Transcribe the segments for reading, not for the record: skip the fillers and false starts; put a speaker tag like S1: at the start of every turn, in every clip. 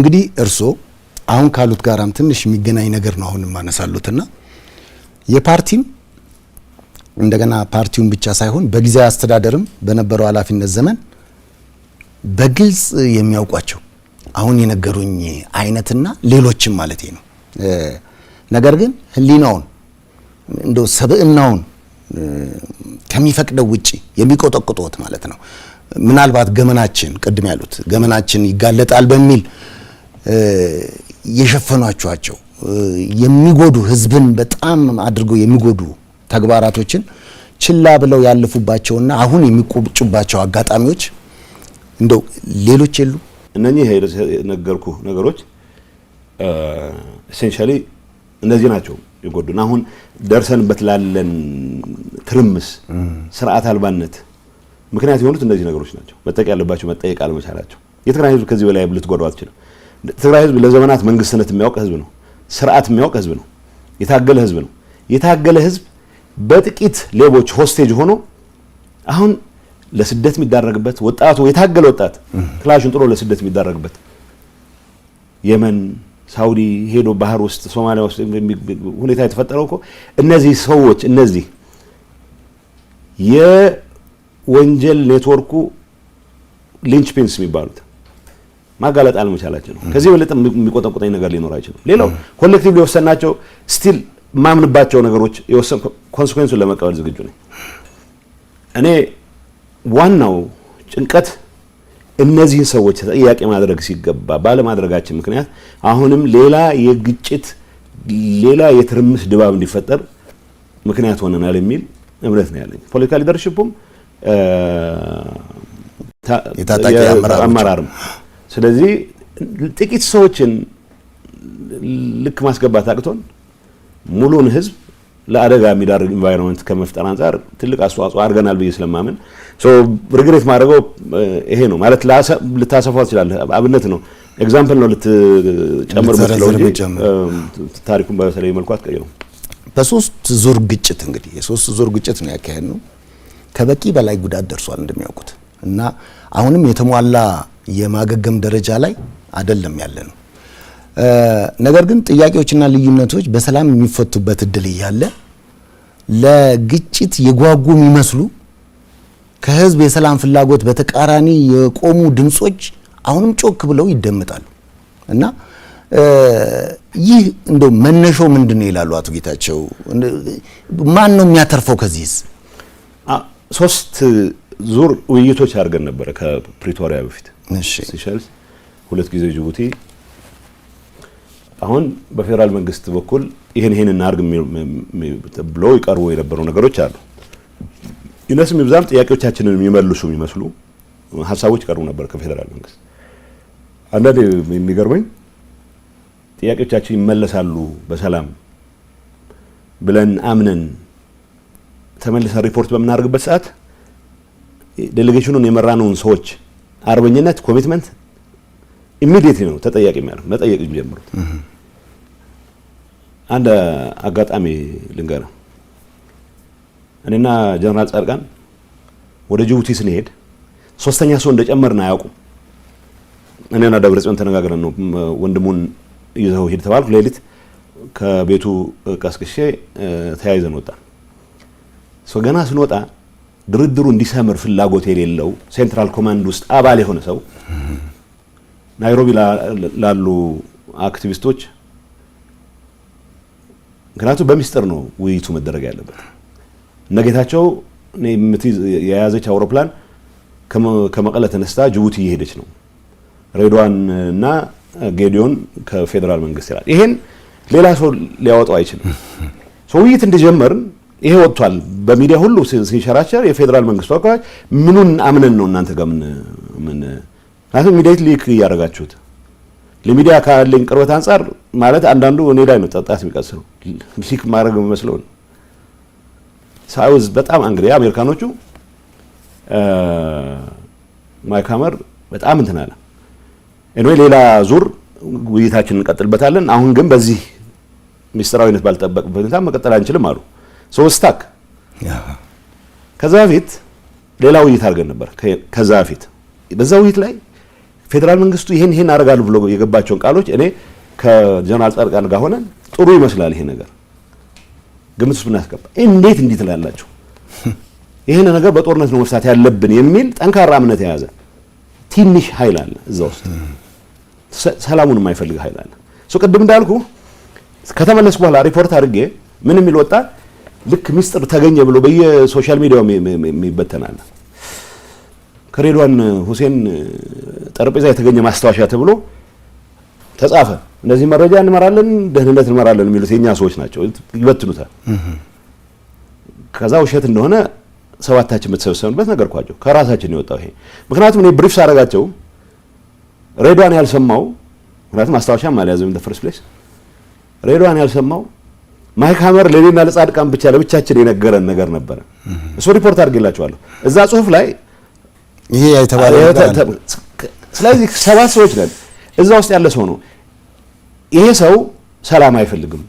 S1: እንግዲህ እርስዎ አሁን ካሉት ጋራም ትንሽ የሚገናኝ ነገር ነው አሁን የማነሳሉትና የፓርቲም እንደገና ፓርቲውን ብቻ ሳይሆን በጊዜያዊ አስተዳደርም በነበረው ኃላፊነት ዘመን በግልጽ የሚያውቋቸው አሁን የነገሩኝ አይነትና ሌሎችም ማለት ነው። ነገር ግን ሕሊናውን እንደው ሰብዕናውን ከሚፈቅደው ውጪ የሚቆጠቁጡት ማለት ነው። ምናልባት ገመናችን ቅድም ያሉት ገመናችን ይጋለጣል በሚል የሸፈኗቸዋቸው የሚጎዱ፣ ህዝብን በጣም አድርገው የሚጎዱ ተግባራቶችን ችላ ብለው ያለፉባቸውና አሁን የሚቆጩባቸው አጋጣሚዎች እንደው ሌሎች የሉ?
S2: እነኚህ የነገርኩ ነገሮች essentially እነዚህ ናቸው የጎዱን። አሁን ደርሰንበት ላለን ትርምስ፣ ስርዓት አልባነት ምክንያት የሆኑት እነዚህ ነገሮች ናቸው። መጠየቅ ያለባቸው መጠየቅ አለመቻላቸው። የትግራይ ህዝብ ከዚህ በላይ ልትጎዳው አትችልም። ትግራይ ህዝብ ለዘመናት መንግስትነት የሚያውቅ ህዝብ ነው። ስርዓት የሚያውቅ ህዝብ ነው። የታገለ ህዝብ ነው። የታገለ ህዝብ በጥቂት ሌቦች hostage ሆኖ አሁን ለስደት የሚዳረግበት፣ ወጣቱ፣ የታገለ ወጣት ክላሹን ጥሎ ለስደት የሚዳረግበት፣ የመን፣ ሳውዲ ሄዶ ባህር ውስጥ፣ ሶማሊያ ውስጥ ሁኔታ የተፈጠረው እኮ እነዚህ ሰዎች፣ እነዚህ የወንጀል network ኡ linchpins የሚባሉት ማጋለጥ አለመቻላቸው ነው። ከዚህ የበለጠ የሚቆጠቁጠኝ ነገር ሊኖር አይችልም። ሌላው collectively የወሰናቸው still የማምንባቸው ነገሮች consequence ኡን ለመቀበል ዝግጁ ነኝ። እኔ ዋናው ጭንቀት እነዚህን ሰዎች ተጠያቂ ማድረግ ሲገባ ባለማድረጋችን ምክንያት አሁንም ሌላ የግጭት፣ ሌላ የትርምስ ድባብ እንዲፈጠር ምክንያት ሆነናል የሚል እምነት ነው ያለኝ። Political leadership ኡም
S1: የታጣቂ
S2: አመራርም። ስለዚህ ጥቂት ሰዎችን ልክ ማስገባት አቅቶን ሙሉን ህዝብ ለአደጋ የሚዳርግ environment ከመፍጠር አንጻር ትልቅ አስተዋጽኦ አድርገናል ብዬ ስለማምን regret ማድረገው ይሄ ነው። ማለት ልታሰፋው ትችላለህ። አብነት ነው፣ example ነው ልትጨምር የምትችለው እንጂ ታሪኩን በተለየ መልኩ አትቀይረውም።
S1: በሶስት ዙር ግጭት፣ እንግዲህ የሶስት ዙር ግጭት ነው ያካሄድነው። ከበቂ በላይ ጉዳት ደርሷል እንደሚያውቁት እና አሁንም የተሟላ የማገገም ደረጃ ላይ አይደለም ያለ ነው። ነገር ግን ጥያቄዎችና ልዩነቶች በሰላም የሚፈቱበት እድል እያለ ለግጭት የጓጉ የሚመስሉ፣ ከህዝብ የሰላም ፍላጎት በተቃራኒ የቆሙ ድምጾች አሁንም ጮክ ብለው ይደመጣሉ እና ይህ እንደው መነሻው ምንድን ነው ይላሉ አቶ ጌታቸው? ማን ነው የሚያተርፈው ከዚህስ?
S2: ሶስት ዙር ውይይቶች አድርገን ነበረ ከፕሪቶሪያ በፊት፣ ሲሸልስ ሁለት ጊዜ፣ ጅቡቲ። አሁን በፌዴራል መንግስት በኩል ይህን ይህን እናርግ ብሎ ይቀርቡ የነበሩ ነገሮች አሉ። ይነስም ይብዛም ጥያቄዎቻችንን የሚመልሱ የሚመስሉ ሀሳቦች ይቀርቡ ነበር ከፌዴራል መንግስት። አንዳንዴ የሚገርመኝ ጥያቄዎቻችን ይመለሳሉ በሰላም ብለን አምነን ተመልሰን ሪፖርት በምናደርግበት ሰዓት delegation ኑን የመራነውን ሰዎች አርበኝነት፣ commitment immediately ነው ተጠያቂ የሚያደርግ፣ መጠየቅ የሚጀምሩት። አንድ አጋጣሚ ልንገርህ። እኔና ጀነራል ጻድቃን ወደ ጅቡቲ ስንሄድ ሶስተኛ ሰው እንደጨመርን አያውቁም። እኔና ደብረጽዮን ተነጋግረን ነው፣ ወንድሙን ይዘው ሂድ ተባልኩ። ሌሊት ከቤቱ ቀስቅሼ ተያይዘን ወጣን። ገና ስንወጣ ድርድሩ እንዲሰምር ፍላጎት የሌለው central command ውስጥ አባል የሆነ ሰው ናይሮቢ ላሉ አክቲቪስቶች፣ ምክንያቱም በሚስጥር ነው ውይይቱ መደረግ ያለበት፣ እነ ጌታቸው የያዘች አውሮፕላን ከመቀለ ተነስታ ጅቡቲ እየሄደች ነው፣ ሬድዋን እና ጌዲዮን ከፌዴራል መንግስት ይላል። ይሄን ሌላ ሰው ሊያወጣው አይችልም። ውይይት እንደጀመርን ይሄ ወጥቷል። በሚዲያ ሁሉ ሲንሸራሸር የፌዴራል መንግስቱ አካባቢ ምኑን አምነን ነው እናንተ ጋር ምን፣ ምክንያቱም immediately leak እያደረጋችሁት፣ ለሚዲያ ካለኝ ቅርበት አንጻር ማለት አንዳንዱ እኔ ላይ ነው ጣት የሚቀስረው፣ leak ማድረግ የሚመስለው ነው። So I was በጣም እንግዲህ አሜሪካኖቹ፣ ማይክ ሀመር በጣም እንትን አለ። Anyway ሌላ ዙር ውይይታችንን እንቀጥልበታለን። አሁን ግን በዚህ ሚስጥራዊነት ባልጠበቅበት ሁኔታ መቀጠል አንችልም አሉ። So stuck። ከዛ በፊት ሌላ ውይይት አድርገን ነበር። ከዛ በፊት በዛ ውይይት ላይ ፌዴራል መንግስቱ ይሄን ይሄን አደርጋለሁ ብሎ የገባቸውን ቃሎች እኔ ከጀነራል ጻድቃን ጋር ሆነን ጥሩ ይመስላል ይሄ ነገር ግምት ውስጥ ብናስገባ እንዴት እንዲህ ትላላችሁ? ይህን ነገር በጦርነት ነው መፍታት ያለብን የሚል ጠንካራ እምነት የያዘ ትንሽ ኃይል አለ እዛ ውስጥ፣ ሰላሙን የማይፈልግ ኃይል አለ። So ቅድም እንዳልኩ ከተመለስኩ በኋላ ሪፖርት አድርጌ ምን የሚል ወጣ፣ ልክ ሚስጥር ተገኘ ብሎ በየ social media ው የሚበተናል። ከሬድዋን ሁሴን ጠረጴዛ የተገኘ ማስታወሻ ተብሎ ተጻፈ። እንደዚህ መረጃ እንመራለን፣ ደህንነት እንመራለን የሚሉት የኛ ሰዎች ናቸው፣ ይበትኑታል። ከዛ ውሸት እንደሆነ ሰባታችን በተሰበሰብንበት ነገርኳቸው። ከራሳችን የወጣው ይሄ። ምክንያቱም እኔ brief ሳደርጋቸው ሬድዋን ያልሰማው፣ ምክንያቱም ማስታወሻም አልያዘም in the first place፣ ሬድዋን ያልሰማው ማይክ ሀመር ለኔና ለጻድቃን ብቻ ለብቻችን የነገረን ነገር ነበረ። እሱ ሪፖርት አድርጌላቸዋለሁ እዛ ጽሁፍ ላይ።
S1: ይሄ የተባለ።
S2: ስለዚህ ሰባት ሰዎች ነን። እዛ ውስጥ ያለ ሰው ነው። ይሄ ሰው ሰላም አይፈልግም፣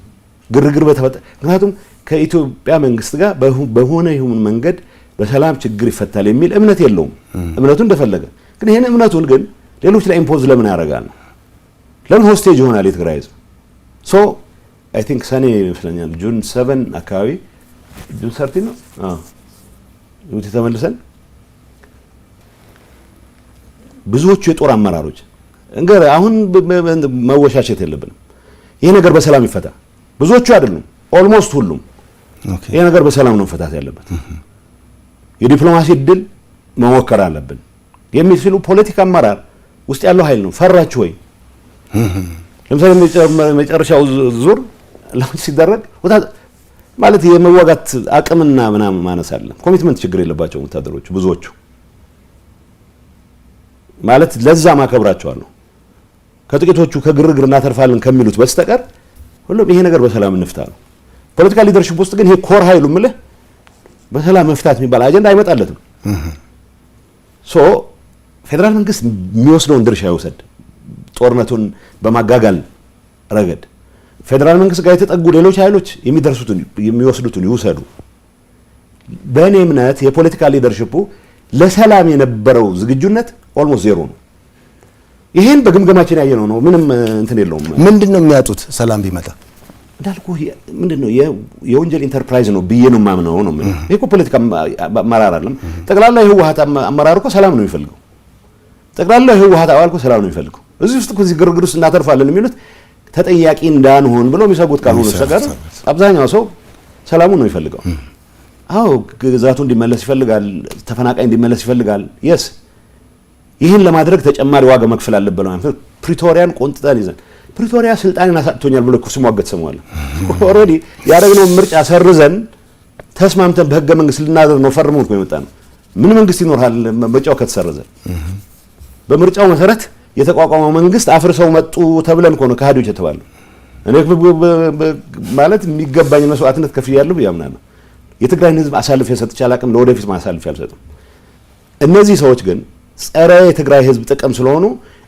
S2: ግርግር በተፈጠ ምክንያቱም ከኢትዮጵያ መንግስት ጋር በሆነ ይሁን መንገድ በሰላም ችግር ይፈታል የሚል እምነት የለውም። እምነቱ እንደፈለገ ግን ይሄን እምነቱን ግን ሌሎች ላይ impose ለምን ያደርጋል ነው? ለምን hostage ይሆናል የትግራይ ህዝብ? So I think ሰኔ ይመስለኛል፣ June 7 አካባቢ፣ June 13 ነው፣ አዎ፣ ጅቡቲ ተመልሰን ብዙዎቹ የጦር አመራሮች እንግዲህ አሁን መወሻሸት የለብንም። ይሄ ነገር በሰላም ይፈታ። ብዙዎቹ አይደሉም፣ almost ሁሉም ይሄ ነገር በሰላም ነው መፈታት ያለበት፣ የዲፕሎማሲ እድል መሞከር አለብን የሚል ሲሉ ፖለቲካ አመራር ውስጥ ያለው ኃይል ነው። ፈራችሁ ወይ? ለምሳሌ መጨረሻው ዙር launch ሲደረግ ማለት የመዋጋት አቅምና ምናምን ማነስ አለ። Commitment ችግር የለባቸውም ወታደሮቹ ብዙዎቹ፣ ማለት ለዛ ማከብራቸዋለሁ። ከጥቂቶቹ ከግርግር እናተርፋለን ከሚሉት በስተቀር ሁሉም ይሄ ነገር በሰላም እንፍታ ነው። ፖለቲካ leadership ውስጥ ግን ይሄ core ኃይሉ ምልህ በሰላም መፍታት የሚባል አጀንዳ አይመጣለትም። So ፌዴራል መንግስት የሚወስደውን ድርሻ ይውሰድ። ጦርነቱን በማጋጋል ረገድ ፌዴራል መንግስት ጋር የተጠጉ ሌሎች ኃይሎች የሚደርሱትን የሚወስዱትን ይውሰዱ። በእኔ እምነት የፖለቲካ leadership ኡ ለሰላም የነበረው ዝግጁነት almost zero ነው። ይሄን በግምገማችን ያየነው ነው። ምንም እንትን የለውም።
S1: ምንድን ነው የሚያጡት ሰላም ቢመጣ?
S2: እንዳልኩህ ምንድን ነው የወንጀል ኢንተርፕራይዝ ነው ብዬ ነው የማምነው ነው የምልህ። ይሄ እኮ ፖለቲካ አመራር አይደለም። ጠቅላላ የህወሓት አመራር እኮ ሰላም ነው የሚፈልገው። ጠቅላላ የህወሓት አባል እኮ ሰላም ነው የሚፈልገው። እዚህ ውስጥ እኮ እዚህ ግርግር ውስጥ እናተርፋለን የሚሉት ተጠያቂ እንዳንሆን ብለው የሚሰጉት ካልሆኑ በስተቀር አብዛኛው ሰው ሰላሙን ነው የሚፈልገው። አዎ፣ ግዛቱ እንዲመለስ ይፈልጋል። ተፈናቃይ እንዲመለስ ይፈልጋል። Yes፣ ይህን ለማድረግ ተጨማሪ ዋጋ መክፈል አለብን ማለት ነው። ፕሪቶሪያን ቆንጥጠን ይዘን ፕሪቶሪያ ስልጣኔን አሳጥቶኛል ብሎ እኮ ሲሟገት ሰማዋለሁ። Already ያደረግነውን ምርጫ ሰርዘን ተስማምተን በህገ መንግስት ልናደር ነው ፈርመን እኮ የመጣ ነው። ምን መንግስት ይኖርሃል ምርጫው ከተሰረዘ? በምርጫው መሰረት የተቋቋመው መንግስት አፍርሰው መጡ ተብለን እኮ ነው ከሃዲዎች የተባለው። እኔ ማለት የሚገባኝ መስዋዕትነት ከፍያለሁ ብዬ አምናለሁ። የትግራይን ህዝብ አሳልፌ ሰጥቼ አላቅም። ለወደፊት አሳልፌ አልሰጥም። እነዚህ ሰዎች ግን ጸረ የትግራይ ህዝብ ጥቅም ስለሆኑ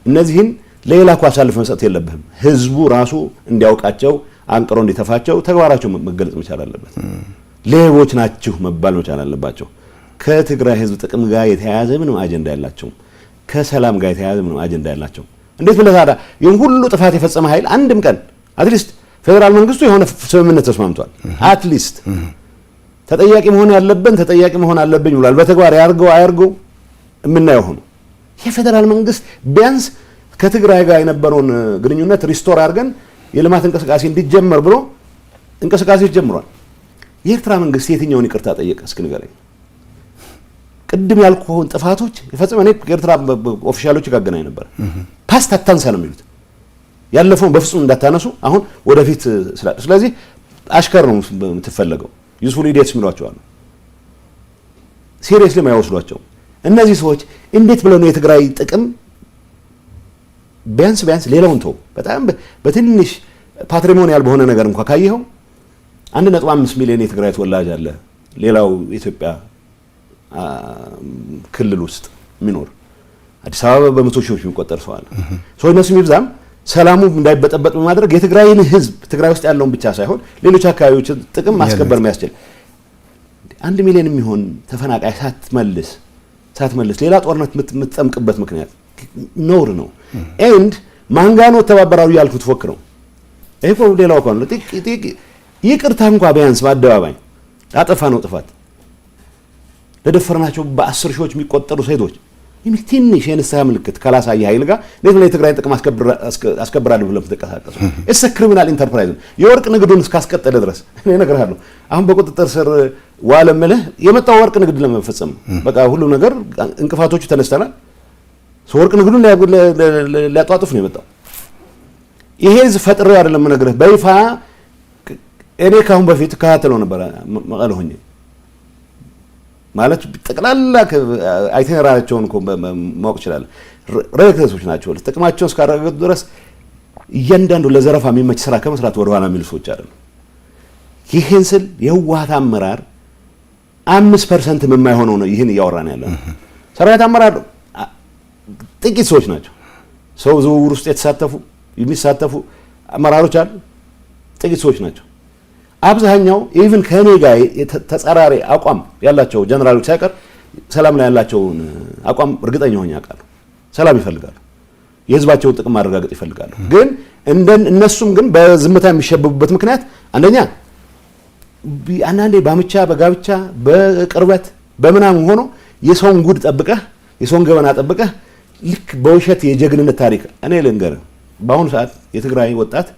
S2: እነዚህን ሌላ እኮ አሳልፍ መስጠት የለብህም። ህዝቡ ራሱ እንዲያውቃቸው አንቅሮ እንዲተፋቸው ተግባራቸው መገለጽ መቻል አለበት። ሌቦች ናችሁ መባል መቻል አለባቸው። ከትግራይ ህዝብ ጥቅም ጋር የተያያዘ ምንም አጀንዳ የላቸውም። ከሰላም ጋር የተያያዘ ምንም አጀንዳ የላቸውም። እንዴት ብለህ ታዲያ ይህን ሁሉ ጥፋት የፈጸመ ኃይል አንድም ቀን at least ፌዴራል መንግስቱ የሆነ ስምምነት ተስማምቷል። At least ተጠያቂ መሆን ያለብን ተጠያቂ መሆን አለብኝ ብሏል። በተግባር ያርገው አያርገው የምናየው ሆኖ የፌዴራል መንግስት ቢያንስ ከትግራይ ጋር የነበረውን ግንኙነት restore አድርገን የልማት እንቅስቃሴ እንዲጀመር ብሎ እንቅስቃሴዎች ጀምሯል። የኤርትራ መንግስት የትኛውን ይቅርታ ጠየቀ? እስኪ ንገረኝ። ቅድም ያልኩህን ጥፋቶች የፈጸመ እኔ ከኤርትራ official ኦች ጋር አገናኝ ነበር። Past አታንሳ ነው የሚሉት። ያለፈውን በፍጹም እንዳታነሱ፣ አሁን ወደፊት ስላ ስለዚህ አሽከር ነው የምትፈለገው። Useful idiots የሚሏቸው አሉ። Seriously አይወስዷቸው። እነዚህ ሰዎች እንዴት ብለው ነው የትግራይ ጥቅም ቢያንስ ቢያንስ ሌላውን ተው፣ በጣም በትንሽ patrimonial በሆነ ነገር እንኳ ካየኸው 1.5 ሚሊዮን የትግራይ ተወላጅ አለ ሌላው የኢትዮጵያ ክልል ውስጥ የሚኖር፣ አዲስ አበባ በመቶ ሺዎች የሚቆጠር ሰው አለ። ሰው እነሱ የሚብዛም ሰላሙ እንዳይበጠበጥ በማድረግ የትግራይን ህዝብ ትግራይ ውስጥ ያለውን ብቻ ሳይሆን ሌሎች አካባቢዎችን ጥቅም ማስከበር የሚያስችል 1 ሚሊዮን የሚሆን ተፈናቃይ ሳትመልስ ሌላ ጦርነት የምትጠምቅበት ምክንያት ነውር ነው። And ማን ጋ ነው ተባበራሉ ያልኩት ፎክረው። ይሄ እኮ ሌላው እኮ ነው። ይቅርታ እንኳ ቢያንስ በአደባባይ ላጠፋ ነው ጥፋት፣ ለደፈርናቸው በ10 ሺዎች የሚቆጠሩ ሴቶች የሚል ትንሽ የንስሐ ምልክት ካላሳየ ኃይል ጋር እንዴት ነው የትግራይን ጥቅም አስከብራለሁ ብለህ የምትንቀሳቀሱ? It's criminal enterprise ነው። የወርቅ ንግዱን እስካስቀጠለ ድረስ እኔ እነግርሃለሁ። አሁን በቁጥጥር ስር ዋለ እምልህ የመጣው ወርቅ ንግድ ለመፈጸም በቃ ሁሉም ነገር እንቅፋቶቹ ተነስተናል። ወርቅ ንግዱን ሊያጧጡፍ ነው የመጣው። ይሄ ፈጥሬው አይደለም የምነግርህ፣ በይፋ እኔ ካሁን በፊት እከታተለው ነበረ መቀለ ሆኜ፣ ማለት ጠቅላላ itinerary ያቸውን እኮ ማወቅ ይችላል። Reckless ኦች ናቸው። ጥቅማቸውን እስካረጋገጡ ድረስ እያንዳንዱ ለዘረፋ የሚመች ስራ ከመስራት ወደኋላ የሚሉ ሰዎች አይደሉም። ይህን ስል የህወሓት አመራር 5% የማይሆነው ነው ይህን እያወራን ያለ ነው። ሰራዊት አመራር ጥቂት ሰዎች ናቸው። ሰው ዝውውር ውስጥ የተሳተፉ የሚሳተፉ አመራሮች አሉ፣ ጥቂት ሰዎች ናቸው። አብዛኛው even ከእኔ ጋር ተጻራሪ አቋም ያላቸው ጀነራሎች ሳይቀር ሰላም ላይ ያላቸውን አቋም እርግጠኛ ሆኜ አውቃለሁ። ሰላም ይፈልጋሉ፣ የህዝባቸውን ጥቅም ማረጋገጥ ይፈልጋሉ። ግን እነሱም ግን በዝምታ የሚሸበቡበት ምክንያት አንደኛ አንዳንዴ በአምቻ፣ በጋብቻ፣ በቅርበት፣ በምናምን ሆኖ የሰውን ጉድ ጠብቀህ፣ የሰውን ገበና ጠብቀህ ልክ በውሸት የጀግንነት ታሪክ። እኔ ልንገርህ፣ በአሁኑ ሰዓት የትግራይ ወጣት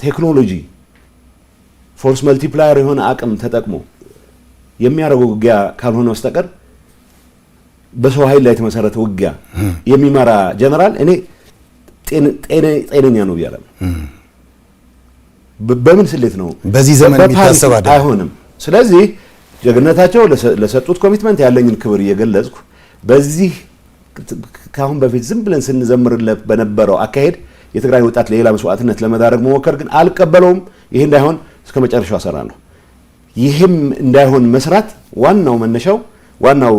S2: ቴክኖሎጂ force multiplier የሆነ አቅም ተጠቅሞ የሚያደርገው ውጊያ ካልሆነ በስተቀር በሰው ኃይል ላይ የተመሰረተ ውጊያ የሚመራ ጀነራል እኔ ጤነኛ ነው ብያለሁ። በምን ስሌት ነው?
S1: በዚህ ዘመን የሚታሰብ አይደለም።
S2: አይሆንም። ስለዚህ ጀግንነታቸው ለሰጡት commitment ያለኝን ክብር እየገለጽኩ በዚህ ከአሁን በፊት ዝም ብለን ስንዘምርለት በነበረው አካሄድ የትግራይ ወጣት ለሌላ መስዋዕትነት ለመዳረግ መሞከር ግን አልቀበለውም። ይህ እንዳይሆን እስከ መጨረሻው እሰራለሁ። ይህም እንዳይሆን መስራት ዋናው መነሻው ዋናው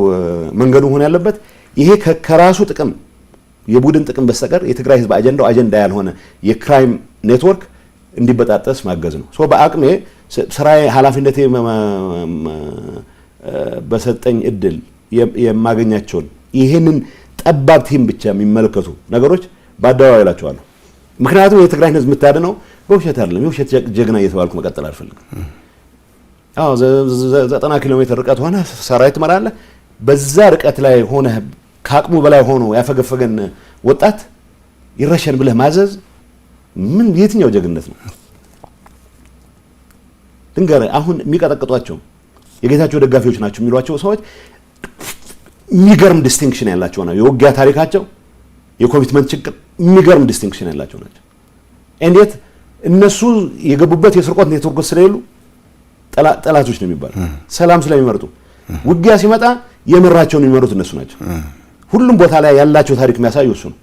S2: መንገዱ መሆን ያለበት ይሄ ከራሱ ጥቅም የቡድን ጥቅም በስተቀር የትግራይ ህዝብ አጀንዳው አጀንዳ ያልሆነ የ crime network እንዲበጣጠስ ማገዝ ነው። So በአቅሜ ስራዬ ኃላፊነቴ በሰጠኝ እድል የማገኛቸውን ይህንን ጠባብ team ብቻ የሚመለከቱ ነገሮች በአደባባይ እላቸዋለሁ። ምክንያቱም የትግራይን ህዝብ የምታድነው በውሸት አይደለም። የውሸት ጀግና እየተባልኩ መቀጠል አልፈልግም። አዎ፣ 90 ኪሎ ሜትር ርቀት ሆነ ሰራዊት ትመራለህ። በዛ ርቀት ላይ ሆነ ከአቅሙ በላይ ሆኖ ያፈገፈገን ወጣት ይረሸን ብለህ ማዘዝ ምን የትኛው ጀግንነት ነው? ድንገር አሁን የሚቀጠቅጧቸው የጌታቸው ደጋፊዎች ናቸው የሚሏቸው ሰዎች የሚገርም distinction ያላቸው ነው። የውጊያ ታሪካቸው፣ የ commitment ችግር የሚገርም distinction ያላቸው ናቸው። እንዴት እነሱ የገቡበት የስርቆት ኔትወርክ ስለሌሉ ጠላቶች ነው የሚባለው። ሰላም ስለሚመርጡ ውጊያ ሲመጣ የመራቸውን የሚመሩት እነሱ ናቸው። ሁሉም ቦታ ላይ ያላቸው ታሪክ የሚያሳዩ እሱ ነው።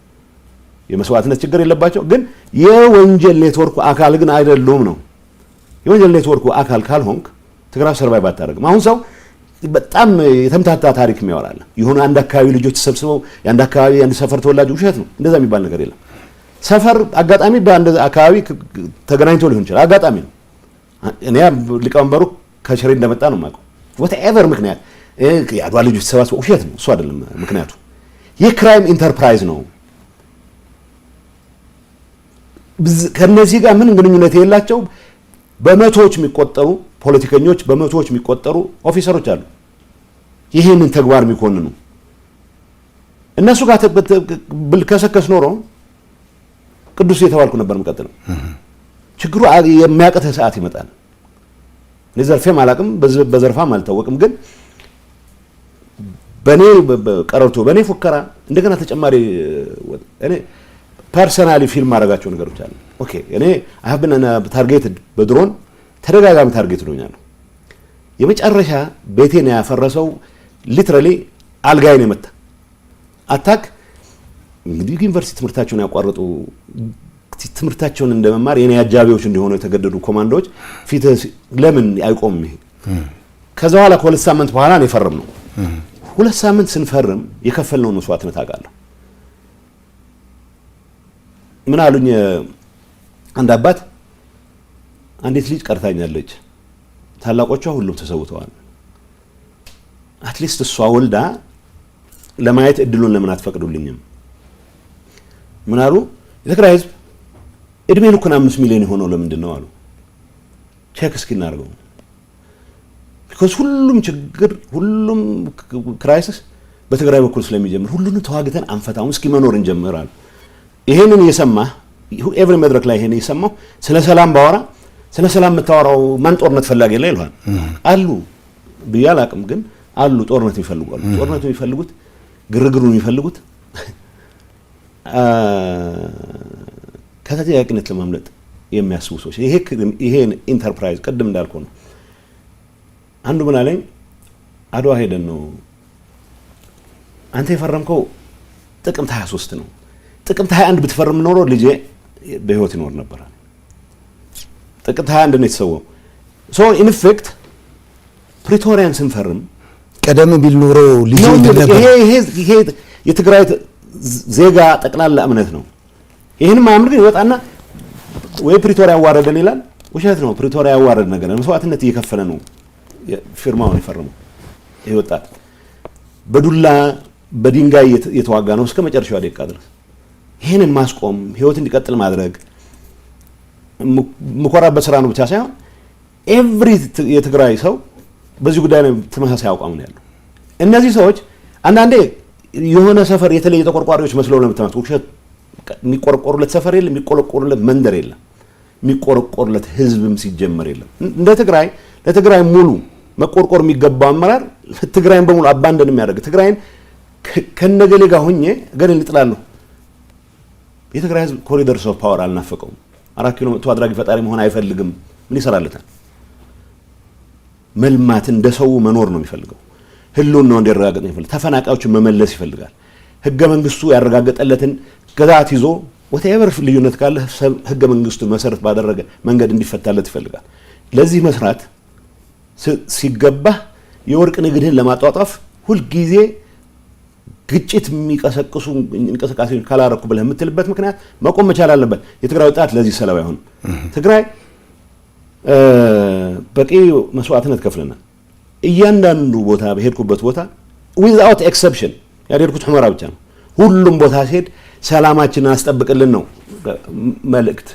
S2: የመስዋዕትነት ችግር የለባቸው፣ ግን የወንጀል ኔትወርኩ አካል ግን አይደሉም ነው። የወንጀል ኔትወርኩ አካል ካልሆንክ ትግራይ survive አታደርግም። አሁን ሰው በጣም የተምታታ ታሪክ የሚያወራል። የሆነ አንድ አካባቢ ልጆች ተሰብስበው የአንድ አካባቢ የአንድ ሰፈር ተወላጅ፣ ውሸት ነው። እንደዛ የሚባል ነገር የለም። ሰፈር አጋጣሚ በአንድ አካባቢ ተገናኝቶ ሊሆን ይችላል። አጋጣሚ ነው። እኔ ሊቀመንበሩ ከሽሬ እንደመጣ ነው የማውቀው። Whatever ምክንያት የአድዋ ልጆች ተሰባስበው ውሸት ነው። እሱ አይደለም ምክንያቱ። ይህ crime enterprise ነው። ከነዚህ ጋር ምን ግንኙነት የላቸው በመቶዎች የሚቆጠሩ ፖለቲከኞች፣ በመቶዎች የሚቆጠሩ officer ኦች አሉ፣ ይህንን ተግባር የሚኮንኑ። እነሱ ጋር ብልከሰከስ ኖሮ ቅዱስ እየተባልኩ ነበር የምቀጥለው። ችግሩ የሚያቅትህ ሰዓት ይመጣል። እኔ ዘርፌም አላቅም፣ በዘርፋም አልታወቅም። ግን በእኔ ቀረርቶ፣ በእኔ ፉከራ እንደገና ተጨማሪ እኔ personally feel ማድረጋቸው ነገሮች አሉ። Okay፣ እኔ I have been targeted፣ በድሮን ተደጋጋሚ target ሆኛለሁ። የመጨረሻ ቤቴን ያፈረሰው literally አልጋዬን የመታ attack። እንግዲህ ዩኒቨርሲቲ ትምህርታቸውን ያቋረጡ፣ ትምህርታቸውን እንደመማር የኔ አጃቢዎች እንዲሆኑ የተገደዱ ኮማንዶዎች ፊት ለምን አይቆምም ይሄ? ከዛ በኋላ ከ2 ሳምንት በኋላ ነው የፈረምነው። 2 ሳምንት ስንፈርም የከፈልነውን መስዋዕትነት አውቃለሁ። ምን አሉኝ አንድ አባት፣ አንዲት ልጅ ቀርታኛለች፣ ታላቆቿ ሁሉም ተሰውተዋል። At least እሷ ወልዳ ለማየት እድሉን ለምን አትፈቅዱልኝም? ምን አሉ? የትግራይ ህዝብ እድሜ ልኩን 5 ሚሊዮን የሆነው ለምንድን ነው አሉ። Check እስኪ እናድርገው። Because ሁሉም ችግር፣ ሁሉም crisis በትግራይ በኩል ስለሚጀምር ሁሉንም ተዋግተን አንፈታውም፣ እስኪ መኖር እንጀምር አሉ። ይሄንን እየሰማህ every መድረክ ላይ ይሄን እየሰማሁ ስለ ሰላም ባወራ ስለ ሰላም የምታወራው ማን ጦርነት ፈላጊ ላይ ይልሃል። አሉ ብዬ አላቅም፣ ግን አሉ፣ ጦርነት የሚፈልጉ አሉ። ጦርነቱ የሚፈልጉት፣ ግርግሩን የሚፈልጉት ከተጠያቂነት ለማምለጥ የሚያስቡ ሰዎች ይሄን ኢንተርፕራይዝ ቅድም እንዳልኩ ነው። አንዱ ምን አለኝ፣ አድዋ ሄደን ነው፣ አንተ የፈረምከው ጥቅምት 23 ነው። ጥቅምት 21 ብትፈርም ኖሮ ልጄ በህይወት ይኖር ነበር። ጥቅምት 21 ነው የተሰዋው። So in fact ፕሪቶሪያን ስንፈርም
S1: ቀደም ቢል ኖሮ ልጄ ነበር።
S2: ይሄ የትግራይ ዜጋ ጠቅላላ እምነት ነው። ይህን ማያምን ግን ይወጣና ወይ ፕሪቶሪያ ያዋረደን ይላል። ውሸት ነው። ፕሪቶሪያ ያዋረድ ነገር መስዋዕትነት እየከፈለ ነው ፊርማውን የፈረመው። ይህ ወጣት በዱላ በድንጋይ የተዋጋ ነው እስከ መጨረሻው ደቂቃ ድረስ። ይህንን ማስቆም፣ ህይወት እንዲቀጥል ማድረግ የምኮራበት ስራ ነው ብቻ ሳይሆን every የትግራይ ሰው በዚህ ጉዳይ ላይ ተመሳሳይ አቋም ነው ያለው። እነዚህ ሰዎች አንዳንዴ የሆነ ሰፈር የተለየ ተቆርቋሪዎች መስለው ለምትመጡ ውሸት። የሚቆረቆሩለት ሰፈር የለም፣ የሚቆረቆሩለት መንደር የለም፣ የሚቆረቆሩለት ህዝብም ሲጀመር የለም። እንደ ትግራይ ለትግራይ ሙሉ መቆርቆር የሚገባው አመራር ትግራይን በሙሉ abandon የሚያደርግ፣ ትግራይን ከነገሌ ጋር ሆኜ ገደል እጥላለሁ። የትግራይ ህዝብ corridors of power አልናፈቀውም። 4 ኪሎ መጥቶ አድራጊ ፈጣሪ መሆን አይፈልግም። ምን ይሰራለታል? መልማት፣ እንደ ሰው መኖር ነው የሚፈልገው። ህልውናው እንዲረጋገጥ ነው የሚፈልገው። ተፈናቃዮችን መመለስ ይፈልጋል። ህገ መንግስቱ ያረጋገጠለትን ግዛት ይዞ whatever ልዩነት ካለ ህገ መንግስቱ መሰረት ባደረገ መንገድ እንዲፈታለት ይፈልጋል። ለዚህ መስራት ሲገባህ የወርቅ ንግድህን ለማጧጧፍ ሁልጊዜ ግጭት የሚቀሰቅሱ እንቅስቃሴዎች ካላረኩ ብለህ የምትልበት ምክንያት መቆም መቻል አለበት። የትግራይ ወጣት ለዚህ ሰለባ አይሆንም። ትግራይ በቂ መስዋዕትነት ከፍለናል። እያንዳንዱ ቦታ በሄድኩበት ቦታ without exception፣ ያልሄድኩት ሁመራ ብቻ ነው። ሁሉም ቦታ ሲሄድ ሰላማችንን አስጠብቅልን ነው መልእክት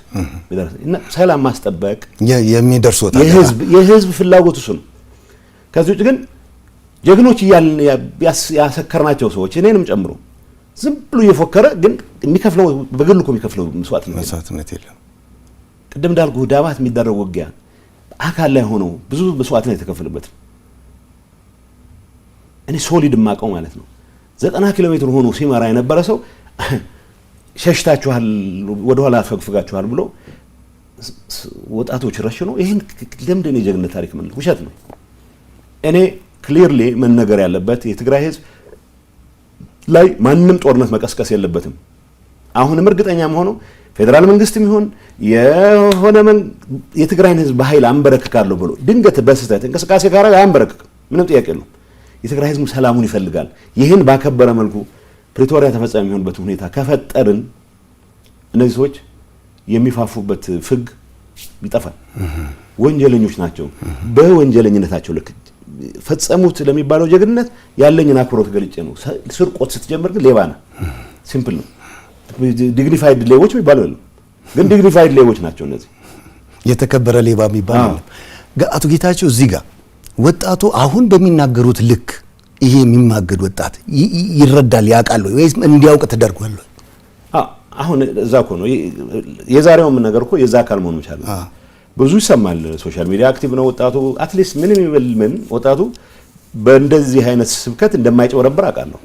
S2: እና ሰላም ማስጠበቅ
S1: የሚደርሱት
S2: የህዝብ ፍላጎት እሱ ነው። ከዚህ ውጭ ግን ጀግኖች እያልን ያሰከርናቸው ሰዎች እኔንም ጨምሮ ዝም ብሎ እየፎከረ ግን የሚከፍለው በግሉ እኮ የሚከፍለው መስዋዕትነት
S1: የለም።
S2: ቅድም እንዳልኩ ዳባት የሚደረግ ውጊያ አካል ላይ ሆኖ ብዙ መስዋዕትነት የተከፈለበት እኔ solid የማውቀው ማለት ነው። 90 ኪሎ ሜትር ሆኖ ሲመራ የነበረ ሰው ሸሽታችኋል፣ ወደኋላ አፈግፍጋችኋል ብሎ ወጣቶች ረሽኖ ይህን ለምንድን ነው የጀግንነት ታሪክ ምን ውሸት ነው። እኔ clearly መነገር ያለበት የትግራይ ህዝብ ላይ ማንም ጦርነት መቀስቀስ የለበትም። አሁንም እርግጠኛ መሆነው ፌዴራል መንግስትም ይሁን የሆነ የትግራይን ህዝብ በኃይል አንበረክካለሁ ብሎ ድንገት በስህተት እንቅስቃሴ ካረገ አያንበረክክም። ምንም ጥያቄ የለውም። የትግራይ ህዝብ ሰላሙን ይፈልጋል። ይህን ባከበረ መልኩ ፕሪቶሪያ ተፈጻሚ የሚሆንበት ሁኔታ ከፈጠርን እነዚህ ሰዎች የሚፋፉበት ፍግ ይጠፋል። ወንጀለኞች ናቸው። በወንጀለኝነታቸው ልክ ፈጸሙት ለሚባለው ጀግንነት ያለኝን አክብሮት ገልጬ ነው። ስርቆት ስትጀምር ግን ሌባ ነህ። Simple ነው። Dignified ሌቦች የሚባለው የለም፣ ግን dignified ሌቦች ናቸው እነዚህ።
S1: የተከበረ ሌባ የሚባል የለም። አቶ ጌታቸው፣ እዚህ ጋር ወጣቱ አሁን በሚናገሩት ልክ ይሄ የሚማገድ ወጣት ይረዳል፣ ያውቃል ወይ ወይስ እንዲያውቅ ተደርጓል ወይ?
S2: አሁን እዛ እኮ ነው የዛሬውም ነገር እኮ የዛ አካል መሆን መቻል ብዙ ይሰማል። Social media active ነው ወጣቱ። At least ምንም ይበል ምን ወጣቱ በእንደዚህ አይነት ስብከት እንደማይጨበረበር አውቃለሁ።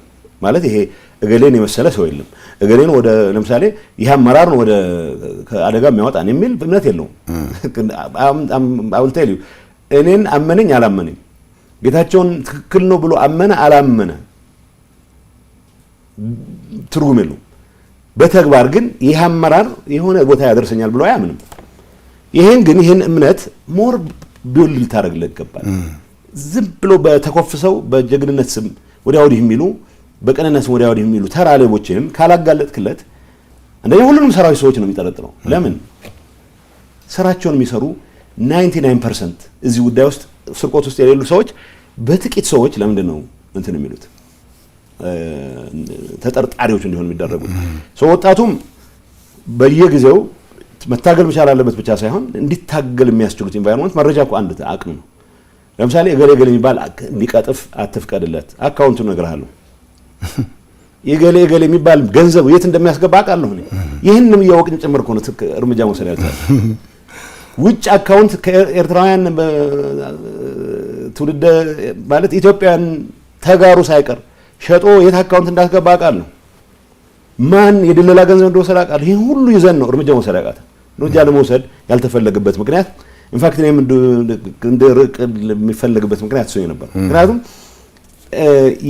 S2: ማለት ይሄ እገሌን የመሰለ ሰው የለም። እገሌን ወደ ለምሳሌ ይህ አመራር ነው ወደ አደጋ የሚያወጣን የሚል እምነት የለውም። I will tell you፣ እኔን አመነኝ አላመነኝ፣ ጌታቸውን ትክክል ነው ብሎ አመነ አላመነ ትርጉም የለውም። በተግባር ግን ይህ አመራር የሆነ ቦታ ያደርሰኛል ብሎ አያምንም። ይሄን ግን ይሄን እምነት more build ልታደርግለት ይገባል። ዝም ብሎ በተኮፍሰው በጀግንነት ስም ወዲያ ወዲህ የሚሉ፣ በቅንነት ስም ወዲያ ወዲህ የሚሉ ተራ ሌቦችንም ካላጋለጥክለት አንደኛ ሁሉንም ሰራዊት ሰዎች ነው የሚጠረጥረው። ለምን ስራቸውን የሚሰሩ 99% እዚህ ጉዳይ ውስጥ ስርቆት ውስጥ የሌሉ ሰዎች በጥቂት ሰዎች ለምንድን ነው እንትን የሚሉት? ተጠርጣሪዎች እንዲሆን የሚደረጉት። So ወጣቱም በየጊዜው መታገል መቻል አለበት ብቻ ሳይሆን እንዲታገል የሚያስችሉት environment መረጃ እኮ አንድ አቅም ነው። ለምሳሌ እገሌ እገሌ የሚባል እንዲቀጥፍ አትፍቀድለት፣ account ኡን እነግርሃለሁ። የገሌ እገሌ የሚባል ገንዘብ የት እንደሚያስገባ አውቃለሁ እኔ። ይህንም እያወቅን ጭምር እኮ ነው እርምጃ መውሰድ ያልቻለ። ውጭ account ከኤርትራውያን ትውልደ ማለት ኢትዮጵያን ተጋሩ ሳይቀር ሸጦ የት account እንዳስገባ አውቃለሁ። ማን የድለላ ገንዘብ እንደወሰደ አውቃለሁ። ይህን ሁሉ ይዘን ነው እርምጃ መውሰድ ያቃተ። እርምጃ ለመውሰድ ያልተፈለገበት ምክንያት፣ in fact እኔም እንድርቅ የሚፈለግበት ምክንያት እሱ ነበር። ምክንያቱም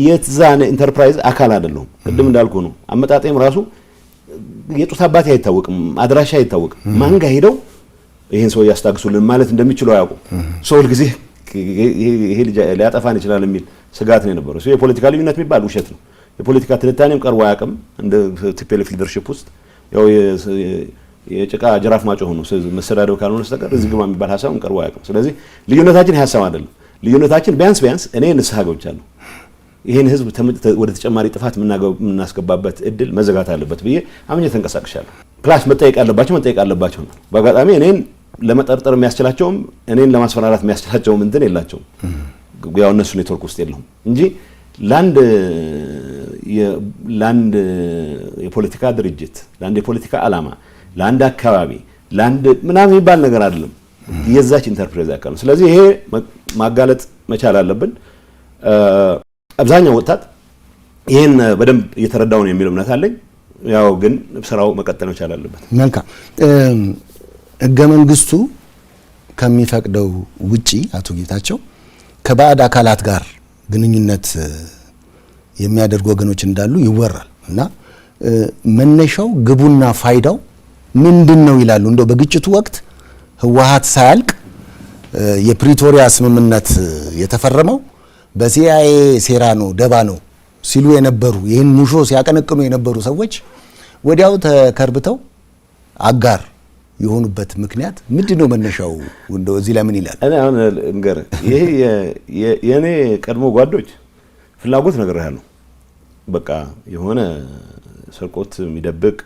S2: የዛን ኢንተርፕራይዝ አካል አይደለሁም። ቅድም እንዳልኩ ነው። አመጣጤም ራሱ የጡት አባቴ አይታወቅም፣ አድራሻ አይታወቅም። ማን ጋር ሄደው ይህን ሰው እያስታግሱልን ማለት እንደሚችሉ አያውቁም። ሰው ሁልጊዜ ይሄ ልጅ ሊያጠፋን ይችላል የሚል ስጋት ነው የነበረው። የፖለቲካ ልዩነት የሚባል ውሸት ነው። የፖለቲካ ትንታኔም ቀርቦ አያውቅም። እንደ TPLF leadership ውስጥ ያው የጭቃ ጅራፍ ማጮህ ነው፣ መሰዳደብ ካልሆነ በስተቀር እዚህ ግባ የሚባል ሀሳብም ቀርቦ አያውቅም። ስለዚህ ልዩነታችን ይህ ሀሳብ አይደለም። ልዩነታችን ቢያንስ ቢያንስ እኔ ንስሐ ገብቻለሁ። ይህን ህዝብ ወደ ተጨማሪ ጥፋት የምናስገባበት እድል መዘጋት አለበት ብዬ አምኜ ተንቀሳቅሻለሁ። Plus መጠየቅ አለባቸው ነው። በአጋጣሚ እኔን ለመጠርጠር የሚያስችላቸውም እኔን ለማስፈራራት የሚያስችላቸውም እንትን የላቸውም። ያው እነሱ ኔትወርክ ውስጥ የለሁም እንጂ ለአንድ የፖለቲካ ድርጅት፣ ለአንድ የፖለቲካ ዓላማ፣ ለአንድ አካባቢ፣ ለአንድ ምናምን የሚባል ነገር አይደለም። የዛች ኢንተርፕራይዝ አካል ነው። ስለዚህ ይሄ ማጋለጥ መቻል አለብን። አብዛኛው ወጣት ይህን በደንብ እየተረዳው ነው የሚል እምነት አለኝ። ያው ግን ስራው መቀጠል መቻል አለበት።
S1: መልካም። ህገ መንግስቱ ከሚፈቅደው ውጪ አቶ ጌታቸው ከባዕድ አካላት ጋር ግንኙነት የሚያደርጉ ወገኖች እንዳሉ ይወራል እና መነሻው ግቡና ፋይዳው ምንድን ነው ይላሉ። እንደው በግጭቱ ወቅት ህወሓት ሳያልቅ የፕሪቶሪያ ስምምነት የተፈረመው በ CIA ሴራ ነው፣ ደባ ነው ሲሉ የነበሩ፣ ይህን ሙሾ ሲያቀነቅኑ የነበሩ ሰዎች ወዲያው ተከርብተው አጋር የሆኑበት ምክንያት ምንድን ነው? መነሻው እንደው እዚህ ላይ ምን ይላል?
S2: እኔ አሁን ልንገርህ፣ ይሄ የእኔ ቀድሞ ጓዶች ፍላጎት ነግሬሃለሁ። በቃ የሆነ ስርቆት የሚደብቅ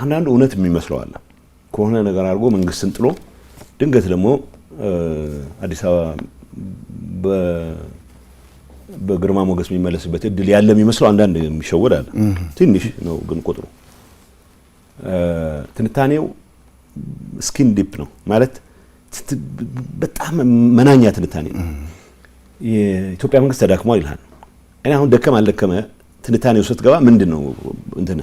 S2: አንዳንዱ እውነት የሚመስለው አለ። ከሆነ ነገር አድርጎ መንግስትን ጥሎ ድንገት ደግሞ አዲስ አበባ በግርማ ሞገስ የሚመለስበት እድል ያለ የሚመስለው አንዳንድ የሚሸወድ አለ። ትንሽ ነው ግን ቁጥሩ። ትንታኔው skin deep ነው ማለት በጣም መናኛ ትንታኔ ነው። የኢትዮጵያ መንግስት ተዳክሟል ይልሃል። እኔ አሁን ደከም አልደከመ ትንታኔው ስትገባ ምንድን ነው እንትን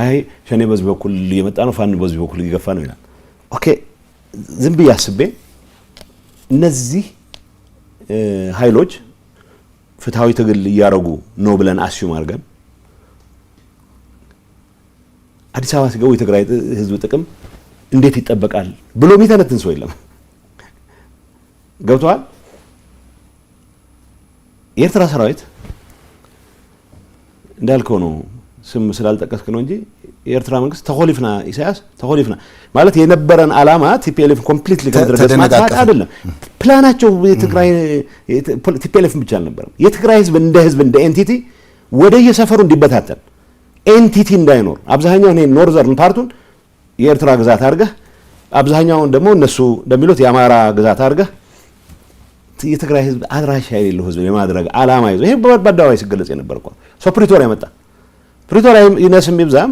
S2: አይ ሸኔ በዚህ በኩል እየመጣ ነው፣ ፋኖ በዚህ በኩል እየገፋ ነው ይላል። Okay፣ ዝም ብዬ አስቤ እነዚህ ኃይሎች ፍትሐዊ ትግል እያደረጉ ነው ብለን assume አድርገን አዲስ አበባ ሲገቡ የትግራይ ህዝብ ጥቅም እንዴት ይጠበቃል ብሎ የሚተነትን ሰው የለም። ገብተዋል። የኤርትራ ሰራዊት እንዳልከው ነው፣ ስም ስላልጠቀስክ ነው እንጂ የኤርትራ መንግስት ተኮሊፍና ኢሳያስ ተኮሊፍና ማለት የነበረን ዓላማ TPLF completely ከምድረ ማጥፋት አይደለም። ፕላናቸው የትግራይ TPLF ብቻ አልነበረም። የትግራይ ህዝብ እንደ ህዝብ፣ እንደ entity ወደ የሰፈሩ እንዲበታተን፣ entity እንዳይኖር፣ አብዛኛውን ይሄ northern part ኡን የኤርትራ ግዛት አድርገህ አብዛኛውን ደግሞ እነሱ እንደሚሉት የአማራ ግዛት አድርገህ የትግራይ ህዝብ አድራሻ የሌለው ህዝብ የማድረግ ዓላማ ይዞ ይሄ በአደባባይ ሲገለጽ የነበር እኮ። So ፕሪቶሪያ መጣ። ፕሪቶሪያ ይነስም ይብዛም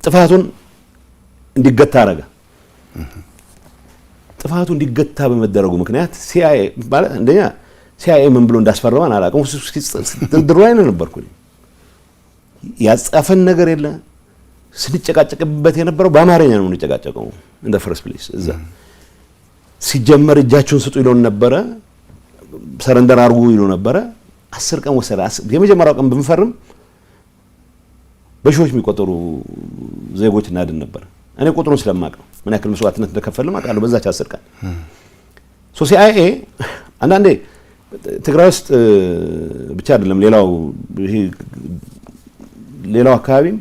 S2: ጥፋቱን እንዲገታ አረገ። ጥፋቱ እንዲገታ በመደረጉ ምክንያት CIA ማለት አንደኛ CIA ምን ብሎ እንዳስፈረመን አላውቅም። ድርድሩ ላይ ነው ነበርኩኝ። ያጻፈን ነገር የለ። ስንጨቃጨቅበት የነበረው በአማርኛ ነው የምንጨቃጨቀው። In the first place እዛ ሲጀመር እጃችሁን ስጡ ይለውን ነበረ። Surrender አድርጉ ይሉ ነበረ። 10 ቀን ወሰደ። የመጀመሪያው ቀን ብንፈርም በሺዎች የሚቆጠሩ ዜጎች እናድን ነበር። እኔ ቁጥሩን ስለማቅ ነው፣ ምን ያክል መስዋዕትነት እንደከፈልም አውቃለሁ። በዛች 10 ቀን። So CIA አንዳንዴ ትግራይ ውስጥ ብቻ አይደለም፣ ሌላው ይሄ ሌላው አካባቢም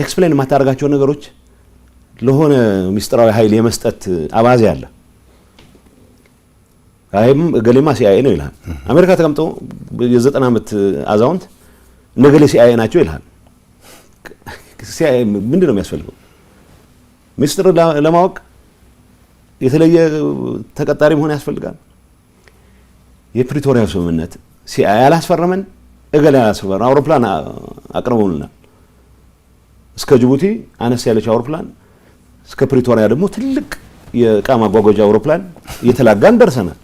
S2: explain የማታደርጋቸው ነገሮች ለሆነ ምስጢራዊ ኃይል የመስጠት አባዜ አለ። አይም እገሌማ CIA ነው ይልሃል። አሜሪካ ተቀምጦ የ90 ዓመት አዛውንት እነገሌ CIA ናቸው ይልሃል። CIA ምንድን ነው የሚያስፈልገው? ሚስጥር ለማወቅ የተለየ ተቀጣሪ መሆን ያስፈልጋል? የፕሪቶሪያው ስምምነት CIA አላስፈረመን፣ እገሌ አላስፈረመን፣ አውሮፕላን አቅርበውልናል። እስከ ጅቡቲ አነስ ያለች አውሮፕላን፣ እስከ ፕሪቶሪያ ደግሞ ትልቅ የእቃ ማጓጓዣ አውሮፕላን እየተላጋን ደርሰናል።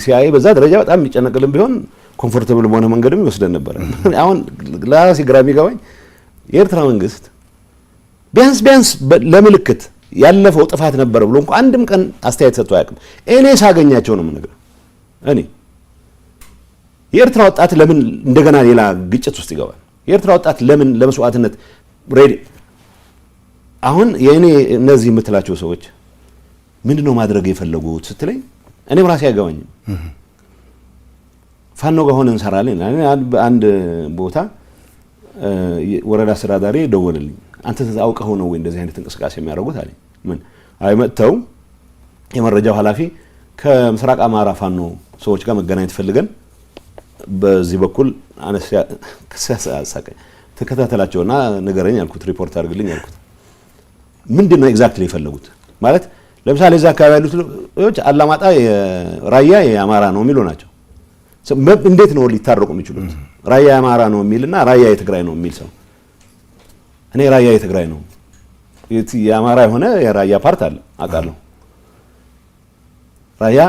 S2: CIA በዛ ደረጃ በጣም የሚጨነቅልን ቢሆን comfortable በሆነ መንገድም ይወስደን ነበረ። አሁን ለራሴ ግራ የሚገባኝ የኤርትራ መንግስት ቢያንስ ቢያንስ ለምልክት ያለፈው ጥፋት ነበረ ብሎ እንኳ አንድም ቀን አስተያየት ሰጥቶ አያውቅም። እኔ ሳገኛቸው ነው የምነግርህ። እኔ የኤርትራ ወጣት ለምን እንደገና ሌላ ግጭት ውስጥ ይገባል? የኤርትራ ወጣት ለምን ለመስዋዕትነት ready? አሁን የእኔ እነዚህ የምትላቸው ሰዎች ምንድን ነው ማድረግ የፈለጉት ስትለኝ እኔም ራሴ አይገባኝም። ፋኖ ጋር ሆነን እንሰራለን። አንድ ቦታ ወረዳ አስተዳዳሪ ደወለልኝ። አንተ አውቀኸው ነው ወይ እንደዚህ አይነት እንቅስቃሴ የሚያደርጉት አለኝ። ምን? አይ መጥተው የመረጃው ኃላፊ ከምስራቅ አማራ ፋኖ ሰዎች ጋር መገናኘት ፈልገን በዚህ በኩል አነሳሳቀኝ። ተከታተላቸውና ንገረኝ አልኩት፣ ሪፖርት አድርግልኝ አልኩት። ምንድን ነው exactly የፈለጉት? ማለት ለምሳሌ እዛ አካባቢ ያሉት ልጆች አላማጣ ራያ የአማራ ነው የሚሉ ናቸው። እንዴት ነው ሊታረቁ የሚችሉት? ራያ የአማራ ነው የሚልና ራያ የትግራይ ነው የሚል ሰው። እኔ ራያ የትግራይ ነው፣ የአማራ የሆነ የራያ part አለ አውቃለሁ። ራያ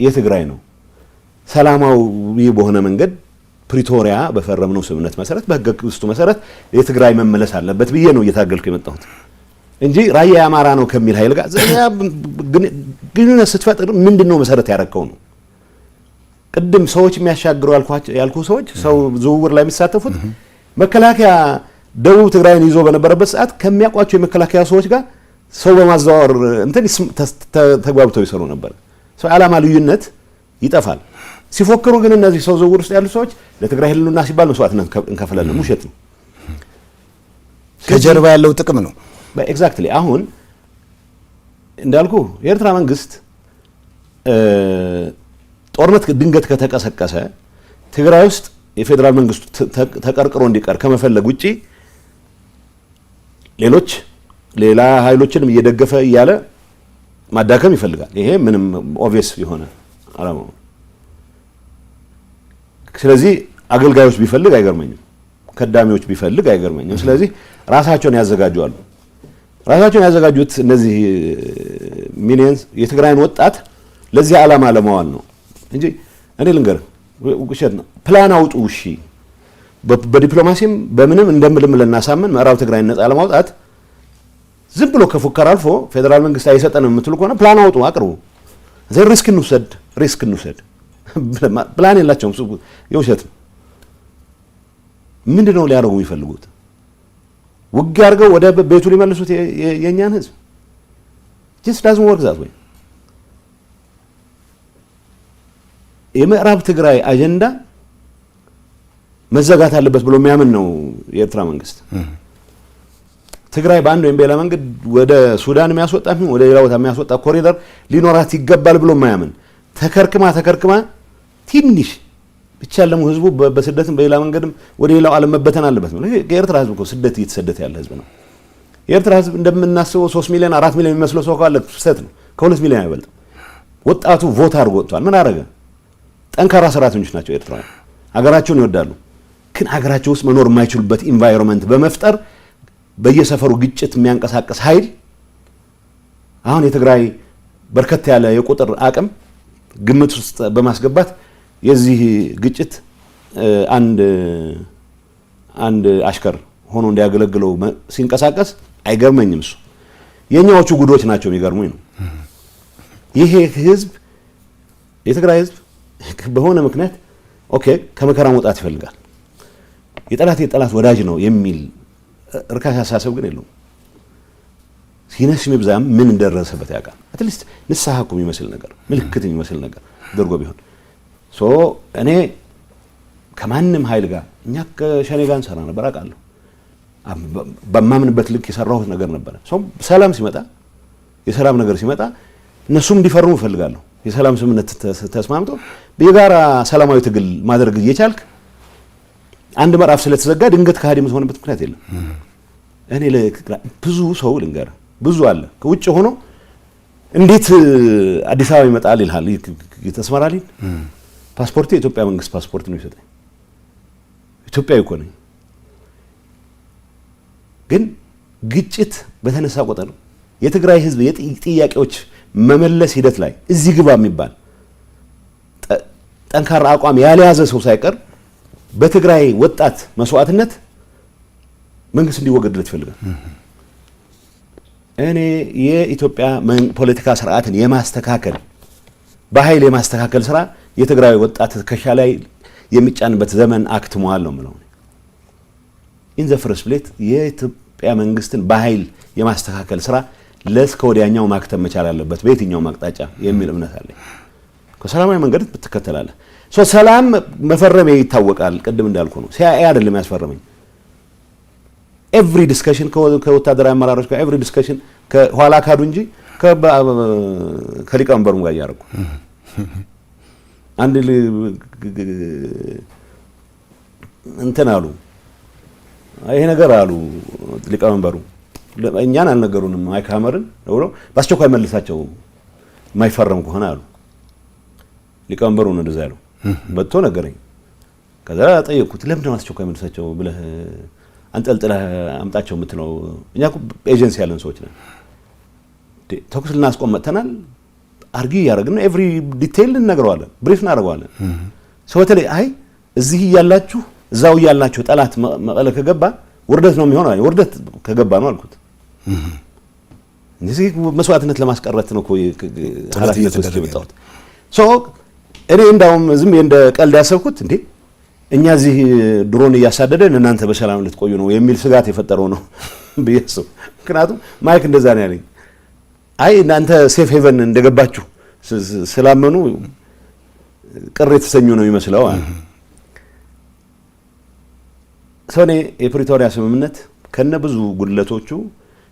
S2: የትግራይ ነው። ሰላማዊ በሆነ መንገድ ፕሪቶሪያ በፈረምነው ስምምነት መሰረት፣ በህገ መንግስቱ መሰረት የትግራይ መመለስ አለበት ብዬ ነው እየታገልኩ የመጣሁት እንጂ ራያ የአማራ ነው ከሚል ኃይል ጋር ግንኙነት ስትፈጥር ምንድን ነው መሰረት ያደረከው ነው። ቅድም ሰዎች የሚያሻግሩ ያልኩ ሰዎች፣ ሰው ዝውውር ላይ የሚሳተፉት መከላከያ ደቡብ ትግራይን ይዞ በነበረበት ሰዓት ከሚያውቋቸው የመከላከያ ሰዎች ጋር ሰው በማዘዋወር እንትን ተግባብተው ይሰሩ ነበር። ሰው ዓላማ ልዩነት ይጠፋል። ሲፎክሩ ግን እነዚህ ሰው ዝውውር ውስጥ ያሉ ሰዎች ለትግራይ ህልውና ሲባል መስዋዕትነት እንከፍላለን፣ ውሸት ነው።
S1: ከጀርባ ያለው ጥቅም ነው።
S2: Exactly። አሁን እንዳልኩ የኤርትራ መንግስት ጦርነት ድንገት ከተቀሰቀሰ ትግራይ ውስጥ የፌዴራል መንግስቱ ተቀርቅሮ እንዲቀር ከመፈለግ ውጪ ሌሎች ሌላ ኃይሎችንም እየደገፈ እያለ ማዳከም ይፈልጋል። ይሄ ምንም obvious የሆነ አላማው ነው። ስለዚህ አገልጋዮች ቢፈልግ አይገርመኝም፣ ከዳሚዎች ቢፈልግ አይገርመኝም። ስለዚህ ራሳቸውን ያዘጋጁአሉ። ራሳቸውን ያዘጋጁት እነዚህ minions የትግራይን ወጣት ለዚህ ዓላማ ለማዋል ነው እንጂ እኔ ልንገርህ ውሸት ነው። ፕላን አውጡ። እሺ፣ በዲፕሎማሲም በምንም እንደምልም ልናሳምን ምዕራብ ትግራይን ነጻ ለማውጣት ዝም ብሎ ከፉከራ አልፎ ፌዴራል መንግስት አይሰጠንም የምትሉ ከሆነ ፕላን አውጡ፣ አቅርቡ። እዚህ risk እንውሰድ፣ risk እንውሰድ። ፕላን የላቸውም፣ የውሸት ነው። ምንድን ነው ሊያደርጉ የሚፈልጉት? ውጊያ አድርገው ወደ ቤቱ ሊመልሱት የእኛን ህዝብ? Just doesn't work that way። የምዕራብ ትግራይ አጀንዳ መዘጋት አለበት ብሎ የሚያምን ነው የኤርትራ መንግስት። ትግራይ በአንድ ወይም በሌላ መንገድ ወደ ሱዳን የሚያስወጣ ወደ ሌላ ቦታ የሚያስወጣ ኮሪደር ሊኖራት ይገባል ብሎ የማያምን፣ ተከርክማ ተከርክማ ትንሽ ብቻ ደግሞ ህዝቡ በስደትም በሌላ መንገድም ወደ ሌላው ዓለም መበተን አለበት ነው። የኤርትራ ህዝብ እኮ ስደት እየተሰደተ ያለ ህዝብ ነው። የኤርትራ ህዝብ እንደምናስበው 3 ሚሊዮን 4 ሚሊዮን የሚመስለው ሰው ካለ ስህተት ነው። ከ2 ሚሊዮን አይበልጥም። ወጣቱ vote አድርጎ ወጥቷል። ምን አደረገ? ጠንካራ ሰራተኞች ናቸው ኤርትራውያን። ሀገራቸውን ይወዳሉ። ግን ሀገራቸው ውስጥ መኖር የማይችሉበት environment በመፍጠር በየሰፈሩ ግጭት የሚያንቀሳቅስ ኃይል አሁን የትግራይ በርከት ያለ የቁጥር አቅም ግምት ውስጥ በማስገባት የዚህ ግጭት አንድ አሽከር ሆኖ እንዲያገለግለው ሲንቀሳቀስ አይገርመኝም። እሱ የኛዎቹ ጉዶች ናቸው የሚገርሙኝ ነው። ይሄ ህዝብ፣ የትግራይ ህዝብ በሆነ ምክንያት okay ከመከራ መውጣት ይፈልጋል። የጠላት የጠላት ወዳጅ ነው የሚል ርካሽ አስተሳሰብ ግን የለውም። ሲነስ የሚብዛም ምን እንደደረሰበት ያውቃል። At least ንስሐ እኮ የሚመስል ነገር፣ ምልክት የሚመስል ነገር አድርጎ ቢሆን። So እኔ ከማንም ኃይል ጋር፣ እኛ ከሸኔ ጋር እንሰራ ነበር አውቃለሁ። በማምንበት ልክ የሰራሁት ነገር ነበረ። ሰላም ሲመጣ፣ የሰላም ነገር ሲመጣ እነሱም እንዲፈርሙ እፈልጋለሁ። የሰላም ስምምነት ተስማምቶ የጋራ ሰላማዊ ትግል ማድረግ እየቻልክ አንድ ምዕራፍ ስለተዘጋ ድንገት ከሃዲ የምትሆንበት ምክንያት የለም። እኔ ብዙ ሰው ልንገርህ፣ ብዙ አለ ከውጭ ሆኖ እንዴት አዲስ አበባ ይመጣል ይልሃል። ተስመራልኝ ፓስፖርት የኢትዮጵያ መንግስት ፓስፖርት ነው ይሰጠኝ። ኢትዮጵያዊ እኮ ነኝ። ግን ግጭት በተነሳ ቁጥር የትግራይ ህዝብ የጥያቄዎች መመለስ ሂደት ላይ እዚህ ግባ የሚባል ጠንካራ አቋም ያልያዘ ሰው ሳይቀር በትግራይ ወጣት መስዋዕትነት መንግስት እንዲወገድለት ይፈልጋል። እኔ የኢትዮጵያ ፖለቲካ ስርዓትን የማስተካከል፣ በኃይል የማስተካከል ስራ የትግራይ ወጣት ትከሻ ላይ የሚጫንበት ዘመን አክትሟል ነው የምለው። In the first place የኢትዮጵያ መንግስትን በኃይል የማስተካከል ስራ ለእስከ ወዲያኛው ማክተም መቻል አለበት በየትኛውም አቅጣጫ የሚል እምነት አለኝ። ከሰላማዊ መንገድ ትከተላለህ። So ሰላም መፈረሜ ይታወቃል። ቅድም እንዳልኩ ነው። CIA አይደለም ያስፈረመኝ። Every discussion ከወታደራዊ አመራሮች ጋር፣ every discussion ከኋላ ካዱ እንጂ ከሊቀመንበሩም ጋር እያደረኩ አንድ እንትን አሉ። ይሄ ነገር አሉ ሊቀመንበሩ፣ እኛን አልነገሩንም። ማይክ ሀመርን ደውለው በአስቸኳይ መልሳቸው የማይፈረም ከሆነ አሉ። ሊቀመንበሩ ነው እንደዛ ያለው። መጥቶ ነገረኝ። ከዛ ጠየቅኩት። ለምንድን ነው አስቸኳይ መልሳቸው ብለህ አንጠልጥለህ አምጣቸው የምትለው? እኛ እኮ ኤጀንሲ ያለን ሰዎች ነን። ተኩስ ልናስቆም መጥተናል። Argue እያደረግን ነው። Every detail እንነግረዋለን፣ brief እናደርገዋለን። ሰው በተለይ አይ እዚህ እያላችሁ እዛው እያላችሁ ጠላት መቀለ ከገባ ውርደት ነው የሚሆነው። ውርደት ከገባ ነው አልኩት። እንደዚህ መስዋዕትነት ለማስቀረት ነው እኮ ኃላፊነት ወስጄ የመጣሁት። So እኔ እንዳውም ዝም እንደ ቀልድ ያሰብኩት እንዴ እኛ እዚህ ድሮን እያሳደደን እናንተ በሰላም ልትቆዩ ነው የሚል ስጋት የፈጠረው ነው ብዬ አስብ። ምክንያቱም ማይክ እንደዛ ነው ያለኝ። አይ እናንተ safe haven እንደገባችሁ ስላመኑ ቅር የተሰኙ ነው የሚመስለው አለ። So እኔ የፕሪቶሪያ ስምምነት ከነ ብዙ ጉድለቶቹ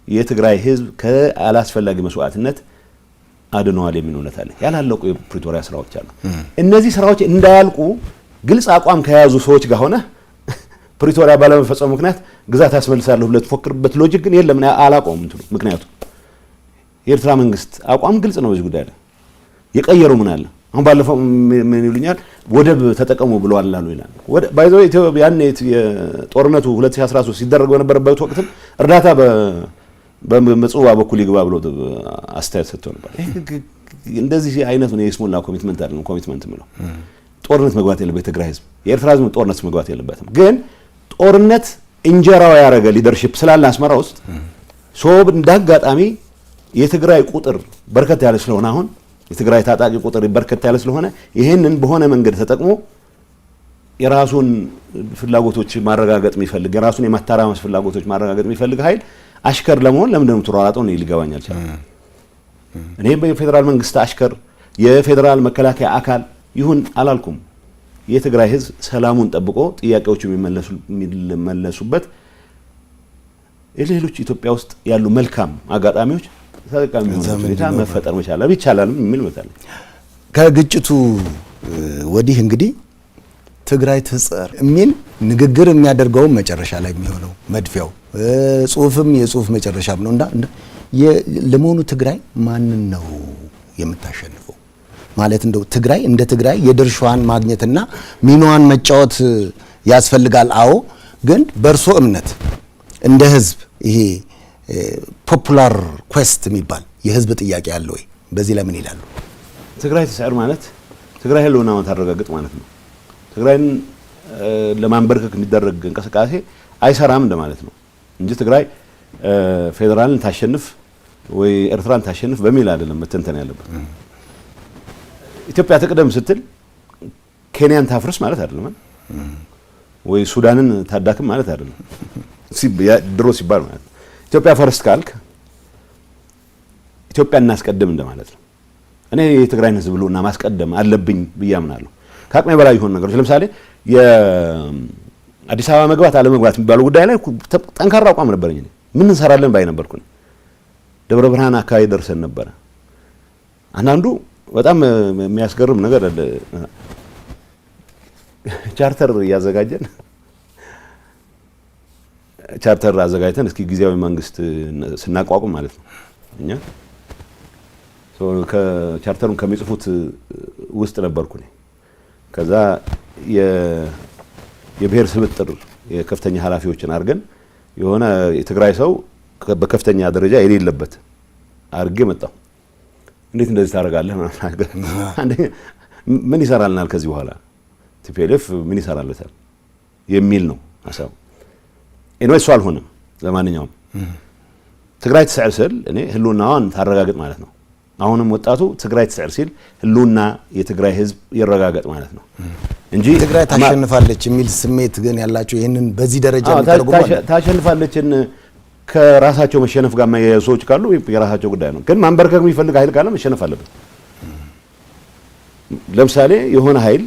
S2: የትግራይ ሕዝብ ከአላስፈላጊ መስዋዕትነት አድነዋል የሚል እምነት አለ። ያላለቁ የፕሪቶሪያ ስራዎች አሉ። እነዚህ ስራዎች እንዳያልቁ ግልጽ አቋም ከያዙ ሰዎች ጋር ሆነ ፕሪቶሪያ ባለመፈጸሙ ምክንያት ግዛት አስመልሳለሁ ብለህ ትፎክርበት logic ግን የለም። አላቆም እንትኑ ምክንያቱ የኤርትራ መንግስት አቋም ግልጽ ነው። በዚህ ጉዳይ ላይ የቀየረው ምን አለ? አሁን ባለፈው ምን ይሉኛል፣ ወደብ ተጠቀሙ ብለዋል አሉ ይላል። By the way ያኔ የጦርነቱ 2013 ሲደረግ በነበረበት ወቅትም እርዳታ በምጽዋ በኩል ይግባ ብሎ አስተያየት ሰጥቶ ነበር። እንደዚህ አይነት ነው የስሙላ commitment አይደለም። Commitment የምለው ጦርነት መግባት የለበት የትግራይ ህዝብ፣ የኤርትራ ህዝብ ጦርነት መግባት የለበትም። ግን ጦርነት እንጀራው ያደረገ leadership ስላለ አስመራ ውስጥ፣ so እንዳጋጣሚ የትግራይ ቁጥር በርከት ያለ ስለሆነ፣ አሁን የትግራይ ታጣቂ ቁጥር በርከት ያለ ስለሆነ ይሄንን በሆነ መንገድ ተጠቅሞ የራሱን ፍላጎቶች ማረጋገጥ የሚፈልግ፣ የራሱን የማተራመስ ፍላጎቶች ማረጋገጥ የሚፈልግ ኃይል አሽከር ለመሆን ለምንድን ነው የምትሯሯጠው? እኔ ሊገባኝ አልቻለም። እኔ የፌዴራል መንግስት አሽከር፣ የፌዴራል መከላከያ አካል ይሁን አላልኩም። የትግራይ ህዝብ ሰላሙን ጠብቆ ጥያቄዎቹ የሚመለሱበት፣ የሌሎች ኢትዮጵያ ውስጥ ያሉ መልካም አጋጣሚዎች ተጠቃሚ የሚሆኑበት ሁኔታ መፈጠር መቻል ይቻላል የሚል እምነት አለኝ።
S1: ከግጭቱ ወዲህ እንግዲህ ትግራይ ትስዕር የሚል ንግግር የሚያደርገውም መጨረሻ ላይ የሚሆነው መድፊያው ጽሁፍም የጽሁፍ መጨረሻም ነው እና ለመሆኑ ትግራይ ማንን ነው የምታሸንፈው? ማለት እንደው ትግራይ እንደ ትግራይ የድርሻዋን ማግኘትና ሚናዋን መጫወት ያስፈልጋል። አዎ፣ ግን በእርሶ እምነት እንደ ህዝብ ይሄ popular quest የሚባል የህዝብ ጥያቄ አለ ወይ? በዚህ ላይ ምን ይላሉ?
S2: ትግራይ ትስዕር ማለት ትግራይ ህልውናዋን ታረጋግጥ ማለት ነው። ትግራይን ለማንበርከክ የሚደረግ እንቅስቃሴ አይሰራም እንደማለት ነው እንጂ ትግራይ ፌዴራልን ታሸንፍ ወይ ኤርትራን ታሸንፍ በሚል አይደለም መተንተን ያለበት። ኢትዮጵያ ትቅደም ስትል ኬንያን ታፍርስ ማለት አይደለም፣ ወይ ሱዳንን ታዳክም ማለት አይደለም። ድሮ ሲባል ማለት ነው። ኢትዮጵያ first ካልክ ኢትዮጵያ እናስቀድም እንደማለት ነው። እኔ የትግራይን ህዝብ ህልውና ማስቀደም አለብኝ ብዬ አምናለሁ። ከአቅሜ በላይ የሆኑ ነገሮች ለምሳሌ የአዲስ አበባ መግባት አለመግባት የሚባለው ጉዳይ ላይ ጠንካራ አቋም ነበረኝ። እኔ ምን እንሰራለን ባይ ነበርኩ። ደብረ ብርሃን አካባቢ ደርሰን ነበረ። አንዳንዱ በጣም የሚያስገርም ነገር አለ። ቻርተር እያዘጋጀን፣ ቻርተር አዘጋጅተን እስኪ ጊዜያዊ መንግስት ስናቋቁም ማለት ነው፣ እኛ ከቻርተሩን ከሚጽፉት ውስጥ ነበርኩ እኔ። ከዛ የብሔር ስብጥር የከፍተኛ ኃላፊዎችን አድርገን የሆነ የትግራይ ሰው በከፍተኛ ደረጃ የሌለበት አድርጌ መጣሁ። እንዴት እንደዚህ ታደርጋለህ? አንደኛ ምን ይሰራልናል ከዚህ በኋላ TPLF ምን ይሰራለታል የሚል ነው ሀሳቡ። Anyway እሱ አልሆነም። ለማንኛውም ትግራይ ትስዕር ስል እኔ ህልውናዋን ታረጋግጥ ማለት ነው። አሁንም ወጣቱ ትግራይ ትስዕር ሲል ህልውና የትግራይ ህዝብ ይረጋገጥ ማለት ነው እንጂ
S1: ትግራይ ታሸንፋለች የሚል ስሜት ግን ያላቸው ይህንን በዚህ ደረጃ የሚተረጉሙ አሉ።
S2: ታሸንፋለችን ከራሳቸው መሸነፍ ጋር የማያያዙ ሰዎች ካሉ የራሳቸው ጉዳይ ነው። ግን ማንበርከክ የሚፈልግ ኃይል ካለ መሸነፍ አለበት። ለምሳሌ የሆነ ኃይል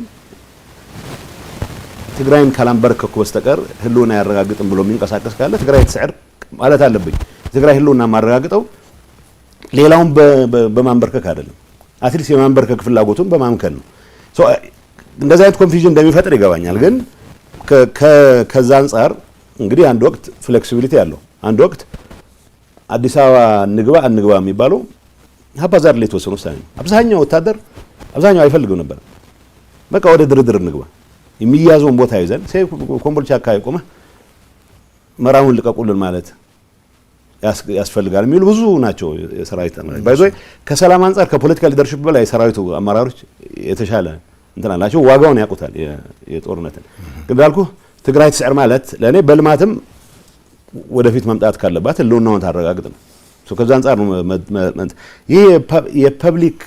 S2: ትግራይን ካላንበረከኩ በስተቀር ህልውና አያረጋግጥም ብሎ የሚንቀሳቀስ ካለ ትግራይ ትስዕር ማለት አለብኝ። ትግራይ ህልውና የማረጋግጠው ሌላውን በማንበርከክ አይደለም። At least የማንበርከክ ፍላጎቱን በማምከን ነው። እንደዚህ አይነት confusion እንደሚፈጥር ይገባኛል። ግን ከዛ አንጻር እንግዲህ አንድ ወቅት flexibility አለው። አንድ ወቅት አዲስ አበባ እንግባ አንግባ የሚባለው haphazard ላይ የተወሰነ ውሳኔ ነው። አብዛኛው ወታደር አብዛኛው አይፈልግም ነበር። በቃ ወደ ድርድር እንግባ፣ የሚያዘውን ቦታ ይዘን ኮምቦልቻ አካባቢ ቆመህ መራሁን ልቀቁልን ማለት ያስፈልጋል የሚሉ ብዙ ናቸው። የሰራዊት አመራሮች by the way ከሰላም አንጻር ከፖለቲካ leadership በላይ የሰራዊቱ አመራሮች የተሻለ እንትን አላቸው። ዋጋውን ያውቁታል የጦርነትን። ግን እንዳልኩህ ትግራይ ትስዕር ማለት ለእኔ በልማትም ወደፊት መምጣት ካለባት ህልውናውን ታረጋግጥ ነው። ከዛ አንጻር ነው ይህ የ public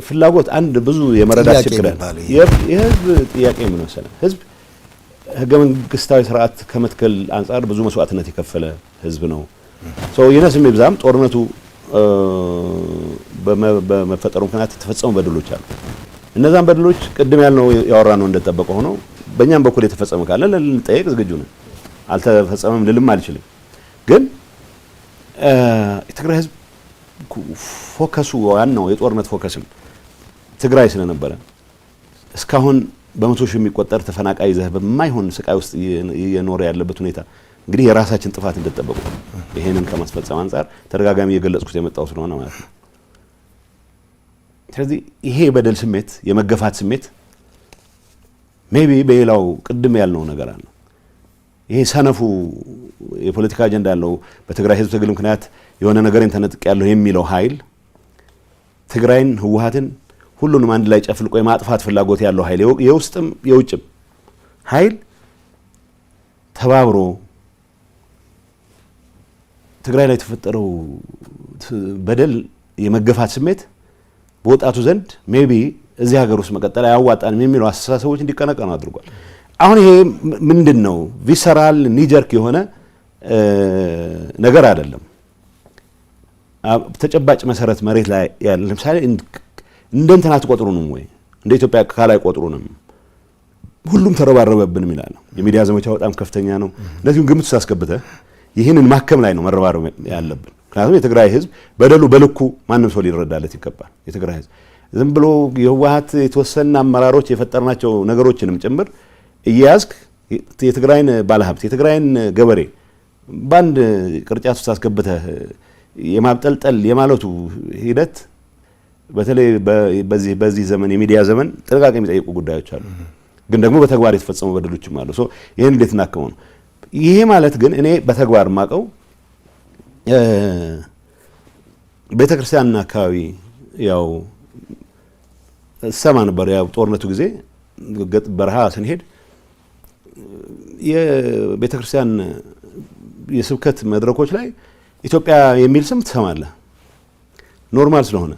S2: ፍላጎት አንድ ብዙ የመረዳት ችግር አለ። የህዝብ ጥያቄ ምን መሰለህ፣ ህዝብ ህገ መንግስታዊ ስርዓት ከመትከል አንጻር ብዙ መስዋዕትነት የከፈለ ህዝብ ነው። So ይነስም ይብዛም ጦርነቱ በመፈጠሩ ምክንያት የተፈጸሙ በደሎች አሉ። እነዛን በደሎች ቅድም ያልነው ያወራነው እንደተጠበቀ ሆኖ በእኛም በኩል የተፈጸመ ካለ ልንጠየቅ ዝግጁ ነን። አልተፈጸመም ልልም አልችልም። ግን የትግራይ ህዝብ focus ኡ ዋናው የጦርነት focus ም ትግራይ ስለነበረ እስካሁን በ100,000 የሚቆጠር ተፈናቃይ ይዘህ በማይሆን ስቃይ ውስጥ እየኖረ ያለበት ሁኔታ እንግዲህ የራሳችን ጥፋት እንደተጠበቁ ይሄንን ከማስፈጸም አንጻር ተደጋጋሚ እየገለጽኩት የመጣው ስለሆነ ማለት ነው። ስለዚህ ይሄ የበደል ስሜት፣ የመገፋት ስሜት maybe በሌላው ቅድም ያልነው ነገር አለ። ይሄ ሰነፉ የፖለቲካ አጀንዳ ያለው በትግራይ ህዝብ ትግል ምክንያት የሆነ ነገርን ተነጥቄያለሁ የሚለው ኃይል ትግራይን፣ ህወሓትን ሁሉንም አንድ ላይ ጨፍልቆ የማጥፋት ፍላጎት ያለው ኃይል የውስጥም የውጭም ኃይል ተባብሮ ትግራይ ላይ የተፈጠረው በደል፣ የመገፋት ስሜት በወጣቱ ዘንድ maybe እዚህ ሀገር ውስጥ መቀጠል አያዋጣንም የሚለው አስተሳሰቦች እንዲቀነቀኑ አድርጓል። አሁን ይሄ ምንድን ነው? Visceral knee-jerk የሆነ ነገር አይደለም። ተጨባጭ መሰረት መሬት ላይ ያለ ለምሳሌ እንደ እንትን አትቆጥሩንም ወይ፣ እንደ ኢትዮጵያ ካላይ ቆጥሩንም፣ ሁሉም ተረባረበብንም ይላል። የሚዲያ ዘመቻ በጣም ከፍተኛ ነው። እነዚሁን ግምት ውስጥ አስገብተህ ይህንን ማከም ላይ ነው መረባረብ ያለብን። ምክንያቱም የትግራይ ህዝብ በደሉ በልኩ ማንም ሰው ሊረዳለት ይገባል። የትግራይ ህዝብ ዝም ብሎ የህወሓት የተወሰነ አመራሮች የፈጠርናቸው ነገሮችንም ጭምር እየያዝክ የትግራይን ባለሀብት፣ የትግራይን ገበሬ በአንድ ቅርጫት ውስጥ አስገብተህ የማብጠልጠል የማለቱ ሂደት በተለይ በዚህ ዘመን የሚዲያ ዘመን ጥንቃቄ የሚጠይቁ ጉዳዮች አሉ። ግን ደግሞ በተግባር የተፈጸሙ በደሎችም አሉ። So ይህን እንዴት እናክመው ነው። ይሄ ማለት ግን እኔ በተግባር የማውቀው ቤተ ክርስቲያን አካባቢ ያው ሰማ ነበር። ያው ጦርነቱ ጊዜ በረሃ ስንሄድ የቤተ ክርስቲያን የስብከት መድረኮች ላይ ኢትዮጵያ የሚል ስም ትሰማለህ። Normal ስለሆነ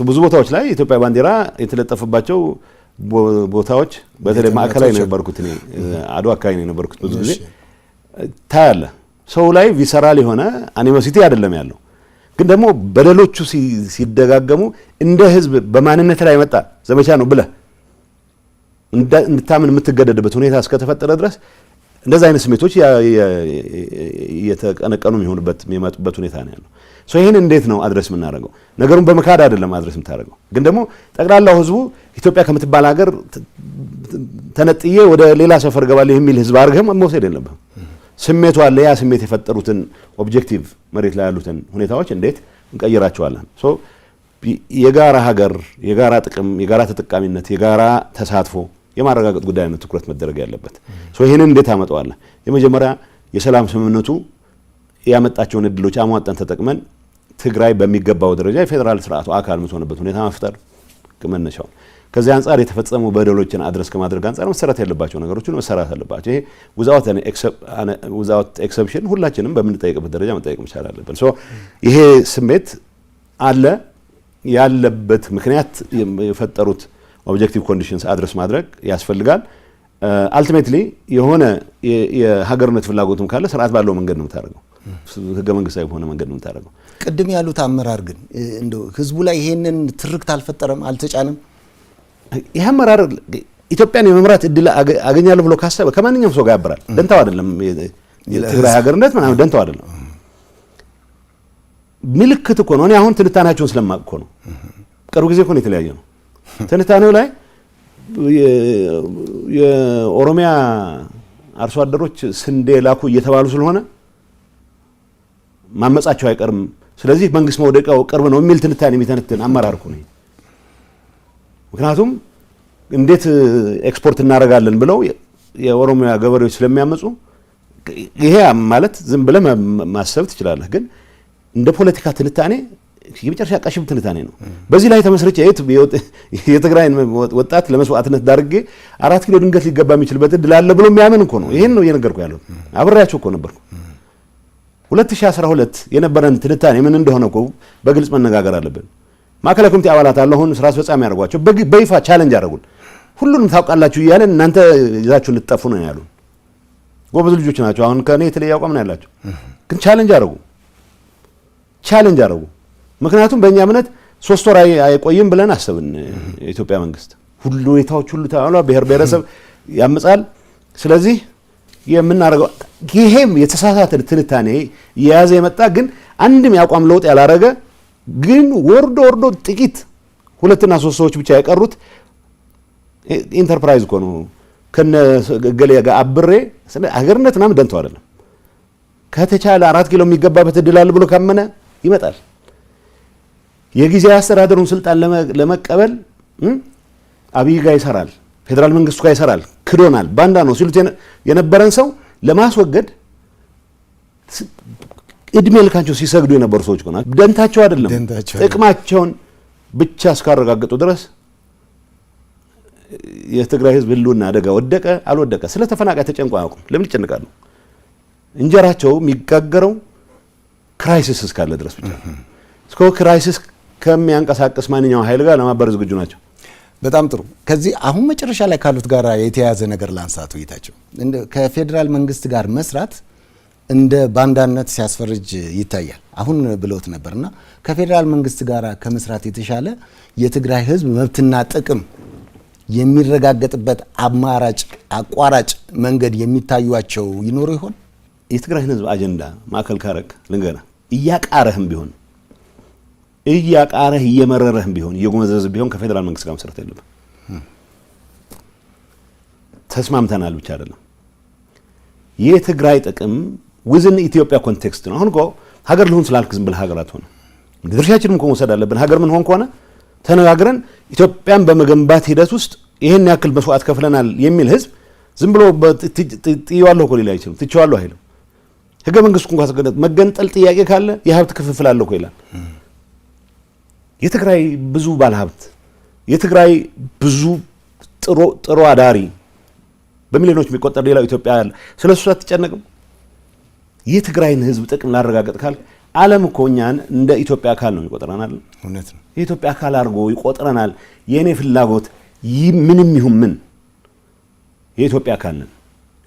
S2: ብዙ ቦታዎች ላይ የኢትዮጵያ ባንዲራ የተለጠፈባቸው ቦታዎች በተለይ ማዕከላዊ ነው የነበርኩት እኔ፣ አድዋ አካባቢ ነው የነበርኩት። ብዙ ጊዜ ታያለህ። ሰው ላይ visceral የሆነ animosity አይደለም ያለው፣ ግን ደግሞ በደሎቹ ሲደጋገሙ እንደ ህዝብ በማንነት ላይ የመጣ ዘመቻ ነው ብለህ እንድታምን የምትገደድበት ሁኔታ እስከተፈጠረ ድረስ እንደዛ አይነት ስሜቶች እየተቀነቀኑ የሚሆኑበት የሚመጡበት ሁኔታ ነው ያለው። So ይሄን እንዴት ነው address የምናደርገው? ነገሩን በመካድ አይደለም address የምታደርገው፣ ግን ደግሞ ጠቅላላው ህዝቡ ኢትዮጵያ ከምትባል ሀገር ተነጥዬ ወደ ሌላ ሰፈር እገባለሁ የሚል ህዝብ አድርገህ መውሰድ የለብህም። ስሜቱ አለ። ያ ስሜት የፈጠሩትን objective መሬት ላይ ያሉትን ሁኔታዎች እንዴት እንቀይራቸዋለን? So የጋራ ሀገር፣ የጋራ ጥቅም፣ የጋራ ተጠቃሚነት፣ የጋራ ተሳትፎ የማረጋገጥ ጉዳይ ነው ትኩረት መደረግ ያለበት። So ይህንን እንዴት አመጣዋለህ? የመጀመሪያ የሰላም ስምምነቱ ያመጣቸውን እድሎች አሟጠን ተጠቅመን ትግራይ በሚገባው ደረጃ የፌዴራል ስርዓቱ አካል የምትሆንበት ሁኔታ መፍጠር መነሻው። ከዚህ አንጻር የተፈጸሙ በደሎችን address ከማድረግ አንጻር መሰራት ያለባቸው ነገሮች ሁሉ መሰራት አለባቸው። ይሄ without exception ሁላችንም በምንጠይቅበት ደረጃ መጠየቅ መቻል አለብን። So ይሄ ስሜት አለ። ያለበት ምክንያት የፈጠሩት objective conditions address ማድረግ ያስፈልጋል። Ultimately የሆነ የሀገርነት ፍላጎትም ካለ ስርዓት ባለው መንገድ ነው የምታደርገው፣ ህገ መንግስታዊ በሆነ መንገድ ነው የምታደርገው።
S1: ቅድም ያሉት አመራር ግን እንደው ህዝቡ ላይ ይሄንን ትርክት አልፈጠረም፣ አልተጫነም።
S2: ይህ አመራር ኢትዮጵያን የመምራት እድል አገኛለሁ ብሎ ካሰበ ከማንኛውም ሰው ጋር ያበራል። ደንታው አይደለም የትግራይ ሀገርነት ምናምን ደንታው አይደለም። ምልክት እኮ ነው። እኔ አሁን ትንታኔያቸውን ስለማቅ እኮ ነው። ቅርብ ጊዜ እኮ ነው የተለያየ ነው። ትንታኔው ላይ የኦሮሚያ አርሶ አደሮች ስንዴ ላኩ እየተባሉ ስለሆነ ማመጻቸው አይቀርም፣ ስለዚህ መንግስት መውደቂያው ቅርብ ነው የሚል ትንታኔ የሚተነትን አመራር እኮ ነው። ምክንያቱም እንዴት ኤክስፖርት እናደርጋለን ብለው የኦሮሚያ ገበሬዎች ስለሚያመፁ፣ ይሄ ማለት ዝም ብለህ ማሰብ ትችላለህ፣ ግን እንደ ፖለቲካ ትንታኔ የመጨረሻ ቀሽም ትንታኔ ነው። በዚህ ላይ ተመስርቼ የትግራይን ወጣት ለመስዋዕትነት ዳርጌ 4 ኪሎ ድንገት ሊገባ የሚችልበት እድል አለ ብሎ የሚያምን እኮ ነው። ይሄን ነው እየነገርኩ ያለው። አብሬያቸው እኮ ነበርኩ። 2012 የነበረን ትንታኔ ምን እንደሆነ እኮ በግልጽ መነጋገር አለብን። ማዕከላዊ ኮሚቴ አባላት አለ፣ አሁን ስራ አስፈጻሚ ያደርጓቸው በይፋ challenge አደረጉን። ሁሉንም ታውቃላችሁ እያለን እናንተ ይዛችሁ ልትጠፉ ነው ያሉ። ጎበዝ ልጆች ናቸው። አሁን ከእኔ የተለየ አቋም ነው ያላቸው፣ ግን challenge አደረጉ፣ challenge አደረጉ። ምክንያቱም በእኛ እምነት 3 ወር አይቆይም ብለን አሰብን። የኢትዮጵያ መንግስት ሁሉ ሁኔታዎች ሁሉ ተሟላ፣ ብሔር ብሔረሰብ ያምጻል። ስለዚህ የምናደርገው ይሄም የተሳሳተ ትንታኔ የያዘ የመጣ ግን አንድም የአቋም ለውጥ ያላረገ ግን ወርዶ ወርዶ ጥቂት ሁለትና ሶስት ሰዎች ብቻ የቀሩት ኢንተርፕራይዝ እኮ ነው። ከነ ገሌ ጋር አብሬ ሀገርነት ምናምን ደንተው አይደለም። ከተቻለ 4 ኪሎ የሚገባበት እድል አለ ብሎ ካመነ ይመጣል። የጊዜያዊ አስተዳደሩን ስልጣን ለመቀበል አብይ ጋር ይሰራል፣ ፌዴራል መንግስቱ ጋር ይሰራል፣ ክዶናል፣ ባንዳ ነው ሲሉት የነበረን ሰው ለማስወገድ እድሜ ልካቸው ሲሰግዱ የነበሩ ሰዎች እኮ ናቸው። ደንታቸው አይደለም፣ ጥቅማቸውን ብቻ እስካረጋገጡ ድረስ የትግራይ ህዝብ ህልውና አደጋ ወደቀ አልወደቀ ስለ ተፈናቃይ ተጨንቆ አያውቁም። ለምን ይጨንቃሉ? እንጀራቸው የሚጋገረው crisis እስካለ ድረስ ብቻ ነው። እስከ crisis ከሚያንቀሳቅስ ማንኛውም ኃይል ጋር ለማበር ዝግጁ ናቸው።
S1: በጣም ጥሩ። ከዚህ አሁን መጨረሻ ላይ ካሉት ጋር የተያያዘ ነገር ላንሳ። አቶ ጌታቸው፣ ከፌዴራል መንግስት ጋር መስራት እንደ ባንዳነት ሲያስፈርጅ ይታያል። አሁን ብለውት ነበርና ከፌዴራል መንግስት ጋር ከመስራት የተሻለ የትግራይ ህዝብ መብትና ጥቅም የሚረጋገጥበት አማራጭ አቋራጭ መንገድ የሚታዩቸው ይኖሩ ይሆን?
S2: የትግራይን ህዝብ አጀንዳ ማዕከል ካረክ ልንገርህ፣ እያቃረህም ቢሆን፣ እያቃረህ እየመረረህም ቢሆን፣ እየጎመዘዝህ ቢሆን ከፌዴራል መንግስት ጋር መስራት የለብህ። ተስማምተናል ብቻ አይደለም። የትግራይ ጥቅም within ኢትዮጵያ context ነው። አሁን እኮ ሀገር ልሁን ስላልክ ዝም ብለህ ሀገር አትሆንም። ድርሻችንም እኮ መውሰድ አለብን። ሀገር ምን ሆን ከሆነ ተነጋግረን ኢትዮጵያን በመገንባት ሂደት ውስጥ ይህን ያክል መስዋዕት ከፍለናል የሚል ህዝብ ዝም ብሎ ጥዬዋለሁ እኮ ሊል አይችልም። ትቼዋለሁ አይልም። ህገ መንግስቱ እንኳን መገንጠል ጥያቄ ካለ የሀብት ክፍፍል አለ እኮ ይላል። የትግራይ ብዙ ባለሀብት፣ የትግራይ ብዙ ጥሮ ጥሮ አዳሪ በሚሊዮኖች የሚቆጠር ሌላው ኢትዮጵያ ያለ ስለ እሱ አትጨነቅም። የትግራይን ህዝብ ጥቅም ላረጋገጥ ካል ዓለም እኮ እኛን እንደ ኢትዮጵያ አካል ነው ይቆጥረናል።
S1: እውነት ነው።
S2: የኢትዮጵያ አካል አድርጎ ይቆጥረናል። የእኔ ፍላጎት ምንም ይሁን ምን የኢትዮጵያ አካል ነን።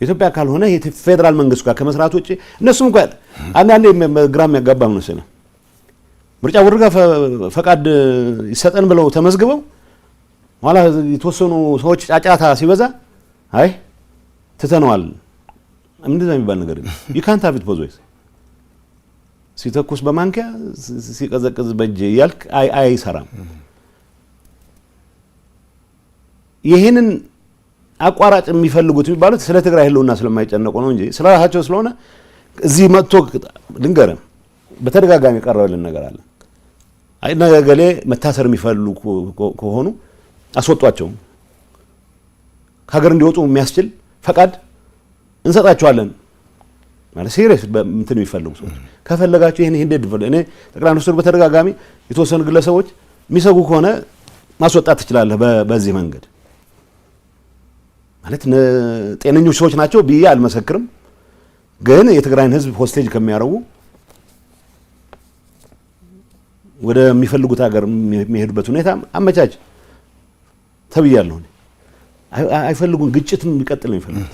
S2: የኢትዮጵያ አካል ሆነ የፌዴራል መንግስቱ ጋር ከመስራት ውጭ እነሱም እንኳን አንዳንዴ ግራ የሚያጋባ ነው መሰለህ፣ ምርጫ ቦርድ ጋር ፈቃድ ይሰጠን ብለው ተመዝግበው ኋላ የተወሰኑ ሰዎች ጫጫታ ሲበዛ አይ ትተነዋል። እንደዛ የሚባል ነገር የለም። ዩ ካንት ሃቭ ኢት ቦዝ ዌይስ። ሲተኩስ በማንኪያ፣ ሲቀዘቅዝ በእጅ እያልክ አይሰራም። ይህንን አቋራጭ የሚፈልጉት የሚባሉት ስለ ትግራይ ህልውና ስለማይጨነቁ ነው እንጂ ስለ ራሳቸው ስለሆነ እዚህ መጥቶ ልንገርህ፣ በተደጋጋሚ የቀረበልን ነገር አለ። አይ ነገሌ መታሰር የሚፈልጉ ከሆኑ አስወጧቸው፣ ከሀገር እንዲወጡ የሚያስችል ፈቃድ እንሰጣቸዋለን። ማለት serious እንትን የሚፈልጉ ሰዎች ከፈለጋቸው ይሄን ይሄን እኔ ጠቅላይ ሚኒስትሩ በተደጋጋሚ የተወሰኑ ግለሰቦች የሚሰጉ ከሆነ ማስወጣት ትችላለህ በዚህ መንገድ፣ ማለት ጤነኞች ሰዎች ናቸው ብዬ አልመሰክርም፣ ግን የትግራይን ህዝብ hostage ከሚያደርጉ ወደሚፈልጉት ሀገር የሚሄዱበት ሁኔታ አመቻች ተብያለሁ። አይፈልጉም፣ ግጭት የሚቀጥል ነው የሚፈልጉት።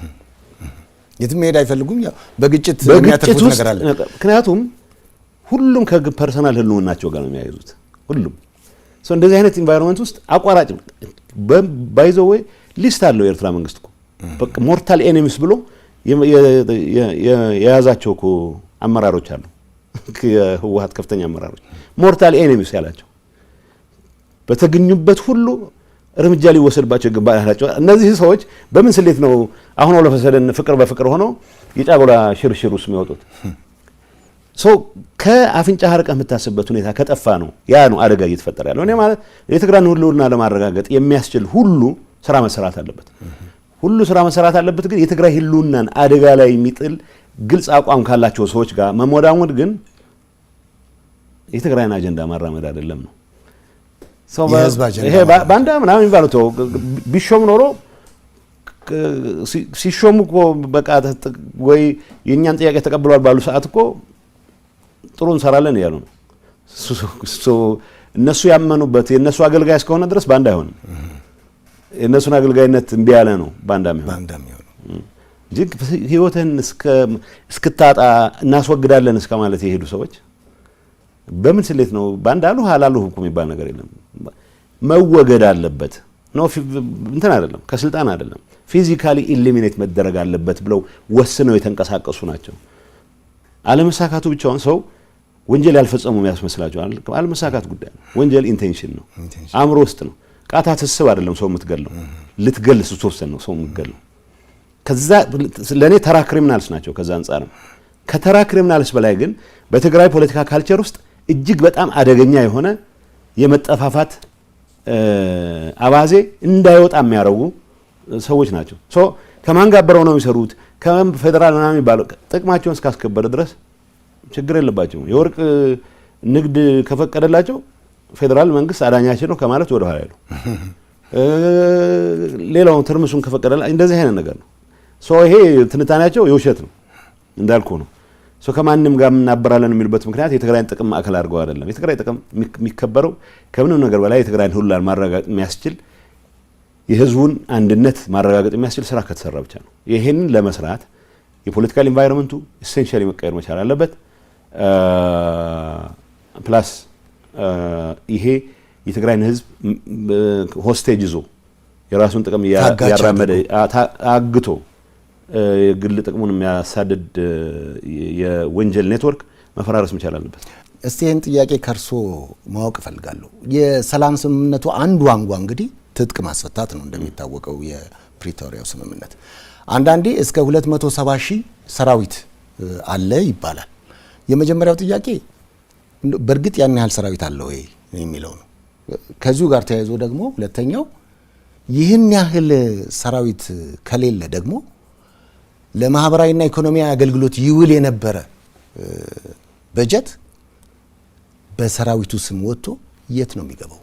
S1: የትም መሄድ አይፈልጉም። ያው በግጭት የሚያተርፉት ነገር አለ።
S2: ምክንያቱም ሁሉም ከ personal ህልውናቸው ጋር ነው የሚያይዙት። ሁሉም ሰው እንደዚህ አይነት environment ውስጥ አቋራጭ by the way list አለው የኤርትራ መንግስት እኮ፣ በቃ mortal enemies ብሎ የያዛቸው እኮ አመራሮች አሉ። የህወሓት ከፍተኛ አመራሮች mortal enemies ያላቸው፣ በተገኙበት ሁሉ እርምጃ ሊወሰድባቸው ይገባል ያላቸው እነዚህ ሰዎች በምን ስሌት ነው አሁን all of a sudden ፍቅር በፍቅር ሆነው የጫጉላ ሽርሽር ውስጥ የሚወጡት? ሰው ከአፍንጫ ርቀህ የምታስብበት ሁኔታ ከጠፋ ነው ያ ነው አደጋ እየተፈጠረ ያለው። እኔ ማለት የትግራይን ህልውና ለማረጋገጥ የሚያስችል ሁሉ ስራ መሰራት አለበት። ሁሉ ስራ መሰራት አለበት። ግን የትግራይ ህልውናን አደጋ ላይ የሚጥል ግልጽ አቋም ካላቸው ሰዎች ጋር መሞዳሞድ ግን የትግራይን አጀንዳ ማራመድ አይደለም ነው። ይሄ ባንዳ ምናምን የሚባለው ተው፣ ቢሾም ኖሮ ሲሾሙ እኮ በቃ ወይ የእኛን ጥያቄ ተቀብለዋል ባሉ ሰዓት እኮ ጥሩ እንሰራለን እያሉ ነው። እነሱ ያመኑበት የእነሱ አገልጋይ እስከሆነ ድረስ ባንዳ አይሆንም። የእነሱን አገልጋይነት እምቢ ያለ ነው ባንዳ የሚሆነው እንጂ ህይወትህን እስክታጣ እናስወግዳለን እስከ ማለት የሄዱ ሰዎች በምን ስሌት ነው ባንዳ አሉ አላሉህ እኮ የሚባል ነገር የለም። መወገድ አለበት ነው፣ እንትን አይደለም፣ ከስልጣን አይደለም፣ physically eliminate መደረግ አለበት ብለው ወስነው የተንቀሳቀሱ ናቸው። አለመሳካቱ ብቻውን ሰው ወንጀል ያልፈጸሙ ያስመስላቸዋል። አለመሳካት ጉዳይ ነው። ወንጀል intention ነው፣ አእምሮ ውስጥ ነው። ቃታ ትስብ አይደለም ሰው የምትገለው፣ ልትገል ስትወሰን ነው ሰው የምትገለው። ከዛ ለኔ ተራ criminals ናቸው። ከዛ አንጻርም ከተራ criminals በላይ ግን በትግራይ ፖለቲካ culture ውስጥ እጅግ በጣም አደገኛ የሆነ የመጠፋፋት አባዜ እንዳይወጣ የሚያደርጉ ሰዎች ናቸው። So ከማን ጋር አብረው ነው የሚሰሩት? ከፌዴራል ምናምን የሚባለው ጥቅማቸውን እስካስከበረ ድረስ ችግር የለባቸውም። የወርቅ ንግድ ከፈቀደላቸው ፌዴራል መንግስት አዳኛችን ነው ከማለት ወደ ኋላ አይሉ። ሌላውን ትርምሱን ከፈቀደላ እንደዚህ አይነት ነገር ነው። So ይሄ ትንታኔያቸው የውሸት ነው እንዳልኩ ነው። So ከማንም ጋር እናበራለን የሚሉበት ምክንያት የትግራይን ጥቅም ማዕከል አድርገው አይደለም። የትግራይ ጥቅም የሚከበረው ከምንም ነገር በላይ የትግራይን ህልውና ማረጋገጥ የሚያስችል፣ የህዝቡን አንድነት ማረጋገጥ የሚያስችል ስራ ከተሰራ ብቻ ነው። ይሄንን ለመስራት የ political environment ኡ essentially መቀየር መቻል አለበት። Plus ይሄ የትግራይን ህዝብ hostage ይዞ የራሱን ጥቅም እያራመደ አግቶ የግል ጥቅሙን የሚያሳድድ የወንጀል ኔትወርክ መፈራረስ መቻል አለበት።
S1: እስቲ ይህን ጥያቄ ከእርሶ ማወቅ እፈልጋለሁ። የሰላም ስምምነቱ አንዱ አንጓ እንግዲህ ትጥቅ ማስፈታት ነው። እንደሚታወቀው የፕሪቶሪያው ስምምነት አንዳንዴ እስከ 270 ሺህ ሰራዊት አለ ይባላል። የመጀመሪያው ጥያቄ በእርግጥ ያን ያህል ሰራዊት አለ ወይ የሚለው ነው። ከዚሁ ጋር ተያይዞ ደግሞ ሁለተኛው ይህን ያህል ሰራዊት ከሌለ ደግሞ ለማህበራዊና ኢኮኖሚያዊ አገልግሎት ይውል የነበረ በጀት በሰራዊቱ ስም ወጥቶ የት ነው የሚገባው?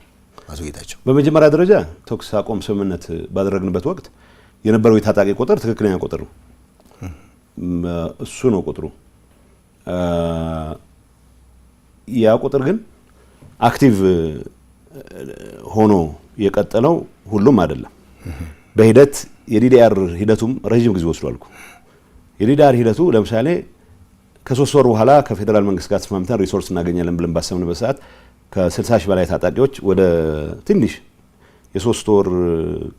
S1: አቶ ጌታቸው።
S2: በመጀመሪያ ደረጃ ተኩስ አቁም ስምምነት ባደረግንበት ወቅት የነበረው የታጣቂ ቁጥር ትክክለኛ ቁጥር ነው። እሱ ነው ቁጥሩ። ያ ቁጥር ግን active ሆኖ የቀጠለው ሁሉም አይደለም። በሂደት የ DDR ሂደቱም ረዥም ጊዜ ወስዷል እኮ። የ DDR ሂደቱ ለምሳሌ ከ3 ወር በኋላ ከፌዴራል መንግስት ጋር ተስማምተን resource እናገኛለን ብለን ባሰብንበት ሰዓት ከ60 ሺህ በላይ ታጣቂዎች ወደ ትንሽ የ3 ወር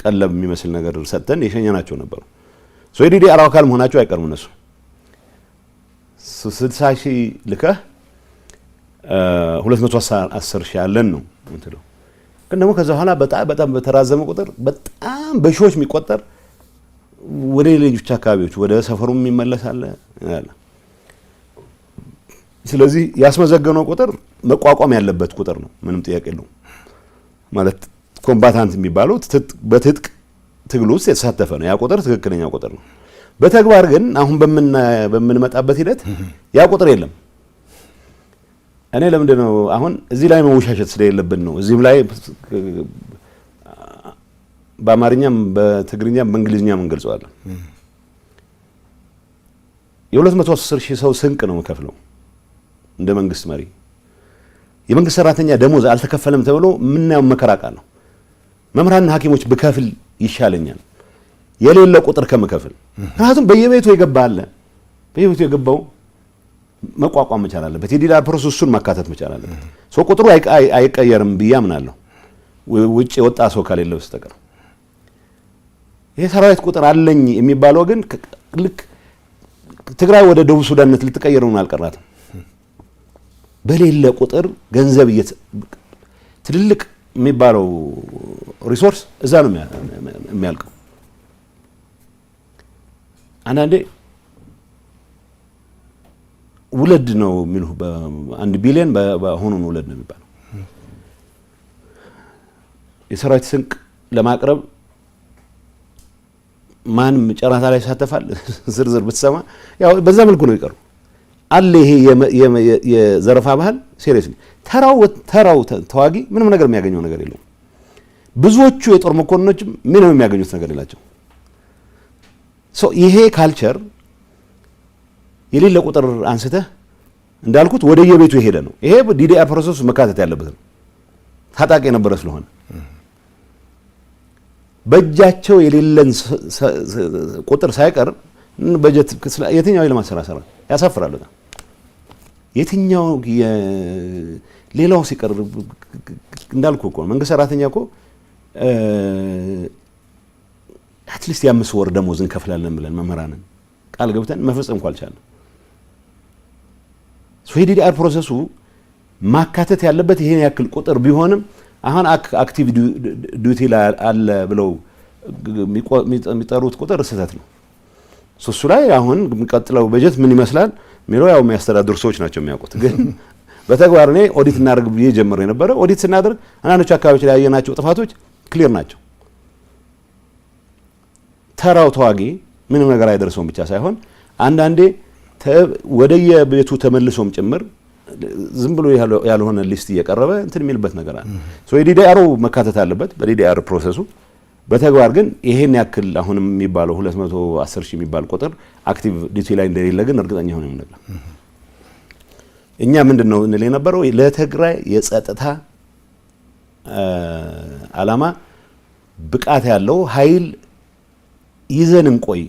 S2: ቀለብ የሚመስል ነገር ሰጥተን የሸኘናቸው ነበሩ። የ DDR አካል መሆናቸው አይቀርም እነሱ። 60 ሺህ ልከህ 210 ሺህ አለን ነው እንትለው። ግን ደግሞ ከዛ በኋላ በጣም በጣም በተራዘመ ቁጥር በጣም በሺዎች የሚቆጠር ወደ ሌሎች አካባቢዎች ወደ ሰፈሩ የሚመለስ አለ አለ። ስለዚህ ያስመዘገነው ቁጥር መቋቋም ያለበት ቁጥር ነው፣ ምንም ጥያቄ የለውም። ማለት combatant የሚባለው በትጥቅ ትግል ውስጥ የተሳተፈ ነው። ያ ቁጥር ትክክለኛ ቁጥር ነው። በተግባር ግን አሁን በምንመጣበት ሂደት ያ ቁጥር የለም። እኔ ለምንድን ነው አሁን እዚህ ላይ መወሻሸት ስለሌለብን ነው። እዚህም ላይ በአማርኛም በትግርኛም በእንግሊዝኛም እንገልጸዋለን። የ210 ሺህ ሰው ስንቅ ነው የምከፍለው እንደ መንግስት መሪ። የመንግስት ሰራተኛ ደሞዝ አልተከፈለም ተብሎ የምናየው መከራ ቃል ነው። መምህራንና ሐኪሞች ብከፍል ይሻለኛል የሌለ ቁጥር ከምከፍል። ምክንያቱም በየቤቱ የገባ አለ። በየቤቱ የገባው መቋቋም መቻል አለበት። የ DDR process እሱን ማካተት መቻል አለበት። ሰው ቁጥሩ አይቀየርም ብዬ አምናለሁ፣ ውጭ የወጣ ሰው ከሌለ በስተቀር። ይሄ ሰራዊት ቁጥር አለኝ የሚባለው ግን ልክ ትግራይ ወደ ደቡብ ሱዳንነት ልትቀየር ነው፣ አልቀራትም። በሌለ ቁጥር ገንዘብ ትልልቅ የሚባለው resource እዛ ነው የሚያልቀው። አንዳንዴ ውለድ ነው የሚሉ፣ 1 ቢሊዮን በአሁኑ ውለድ ነው የሚባለው። የሰራዊት ስንቅ ለማቅረብ ማንም ጨረታ ላይ ይሳተፋል? ዝርዝር ብትሰማ ያው በዛ መልኩ ነው ይቀሩ አለ። ይሄ የዘረፋ ባህል serious። ተራው ተራው ተዋጊ ምንም ነገር የሚያገኘው ነገር የለውም። ብዙዎቹ የጦር መኮንኖችም ምንም የሚያገኙት ነገር የላቸው። So ይሄ culture የሌለ ቁጥር አንስተህ እንዳልኩት ወደ የቤቱ የሄደ ነው። ይሄ DDR process መካተት ያለበት ነው። ታጣቂ የነበረ ስለሆነ በእጃቸው የሌለን ቁጥር ሳይቀር በጀት የትኛው የልማት ስራ ሰራ? ያሳፍራል በጣም። የትኛው ሌላው ሲቀር እንዳልኩ እኮ መንግስት ሰራተኛ እኮ at least የ5 ወር ደሞዝ እንከፍላለን ብለን መምህራንን ቃል ገብተን መፈጸም እንኳ አልቻልንም። የ DDR process ኡ ማካተት ያለበት ይሄን ያክል ቁጥር ቢሆንም አሁን active duty ላይ አለ ብለው የሚጠሩት ቁጥር ስህተት ነው። እሱ ላይ አሁን የሚቀጥለው በጀት ምን ይመስላል የሚለው ያው የሚያስተዳድሩ ሰዎች ናቸው የሚያውቁት። ግን በተግባር እኔ ኦዲት እናደርግ ብዬ ጀምሬ የነበረ፣ ኦዲት ስናደርግ አንዳንዶቹ አካባቢዎች ላይ ያየናቸው ጥፋቶች clear ናቸው። ተራው ተዋጊ ምንም ነገር አይደርሰውም ብቻ ሳይሆን አንዳንዴ ወደየቤቱ ተመልሶም ጭምር ዝም ብሎ ያልሆነ list እየቀረበ እንትን የሚልበት ነገር አለ። So የ DDR ኡ መካተት አለበት በ DDR process ኡ። በተግባር ግን ይሄን ያክል አሁንም የሚባለው 210 ሺህ የሚባል ቁጥር active duty ላይ እንደሌለ ግን እርግጠኛ ሆኜ የምነግርህ። እኛ ምንድን ነው እንል የነበረው፣ ለትግራይ የጸጥታ ዓላማ ብቃት ያለው ኃይል ይዘን እንቆይ፣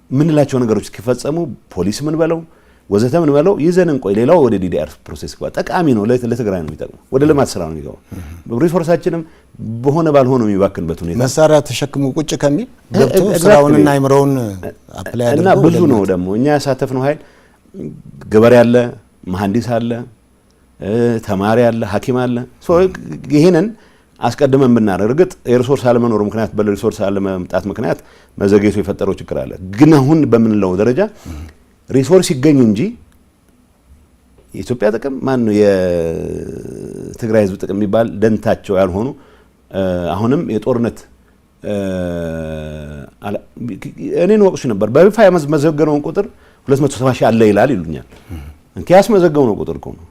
S2: ምንላቸው ነገሮች እስኪፈጸሙ ፖሊስ ምን በለው ወዘተ ምን በለው ይዘን እንቆይ። ሌላው ወደ DDR process ግባ። ጠቃሚ ነው፣ ለትግራይ ነው የሚጠቅመው፣ ወደ ልማት ስራ ነው የሚገባው። Resource ኣችንም በሆነ ባልሆነ የሚባክንበት ሁኔታ
S1: መሳሪያ ተሸክሞ ቁጭ ከሚል ገብቶ ስራውንና አይምሮውን apply
S2: እና
S1: አድርጎ
S2: ብዙ ነው ደግሞ እኛ ያሳተፍነው ኃይል፣ ገበሬ አለ፣ መሐንዲስ አለ፣ ተማሪ አለ፣ ሐኪም አለ። ይህንን አስቀድመን ብናደርግ፣ እርግጥ የ resource አለመኖሩ ምክንያት፣ በ resource አለመምጣት ምክንያት መዘግየቱ የፈጠረው ችግር አለ። ግን አሁን በምንለው ደረጃ resource ይገኝ እንጂ የኢትዮጵያ ጥቅም ማን ነው የትግራይ ሕዝብ ጥቅም የሚባል ደንታቸው ያልሆኑ አሁንም የጦርነት እኔን ወቅሱ ነበር። በይፋ ያስመዘገነውን ቁጥር 270 ሺህ አለ ይላል ይሉኛል። እንኪ ያስመዘገብነው ቁጥር እኮ ነው።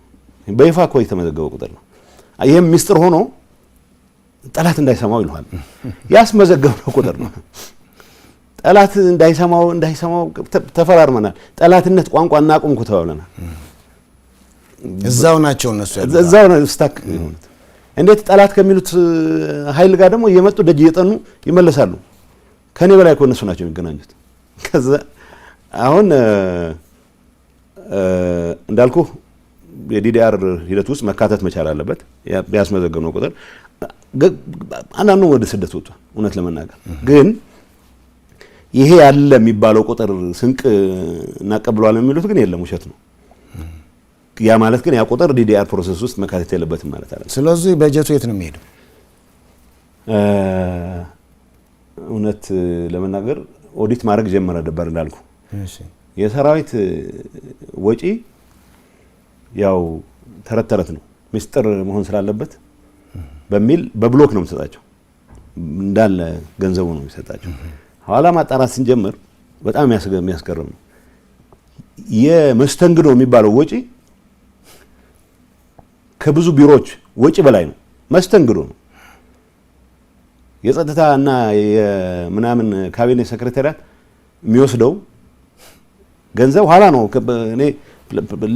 S2: በይፋ እኮ የተመዘገበው ቁጥር ነው። ይህም ሚስጥር ሆኖ ጠላት እንዳይሰማው ይልሃል። ያስመዘገብነው ቁጥር ነው። ጠላት እንዳይሰማው እንዳይሰማው ተፈራርመናል። ጠላትነት ቋንቋ እናቁም እኮ ተባብለናል።
S1: እዛው ናቸው እነሱ ያሉት።
S2: እዛው ነው stuck የሆኑት። እንዴት ጠላት ከሚሉት ኃይል ጋር ደግሞ እየመጡ ደጅ እየጠኑ ይመለሳሉ። ከኔ በላይ እኮ እነሱ ናቸው የሚገናኙት። ከዛ አሁን እንዳልኩ የ DDR ሂደት ውስጥ መካተት መቻል አለበት። ያስመዘገብነው ቁጥር አንዳንዱ ወደ ስደት ወጥቷል። እውነት ለመናገር ግን ይሄ ያለ የሚባለው ቁጥር ስንቅ እናቀብለዋለን የሚሉት ግን የለም፣ ውሸት ነው። ያ ማለት ግን ያ ቁጥር DDR process ውስጥ መካተት የለበትም ማለት አይደለም።
S1: ስለዚህ በጀቱ የት ነው የሚሄደው?
S2: እውነት ለመናገር ኦዲት ማድረግ ጀመረ ነበር እንዳልኩ። የሰራዊት ወጪ ያው ተረት ተረት ነው፣ ምስጢር መሆን ስላለበት በሚል በ block ነው የሚሰጣቸው፣ እንዳለ ገንዘቡ ነው የሚሰጣቸው። ኋላ ማጣራት ስንጀምር በጣም የሚያስገርም ነው። የመስተንግዶ የሚባለው ወጪ ከብዙ ቢሮዎች ወጪ በላይ ነው። መስተንግዶ ነው። የጸጥታ እና የምናምን ካቢኔ secretariat የሚወስደው ገንዘብ ኋላ ነው። እኔ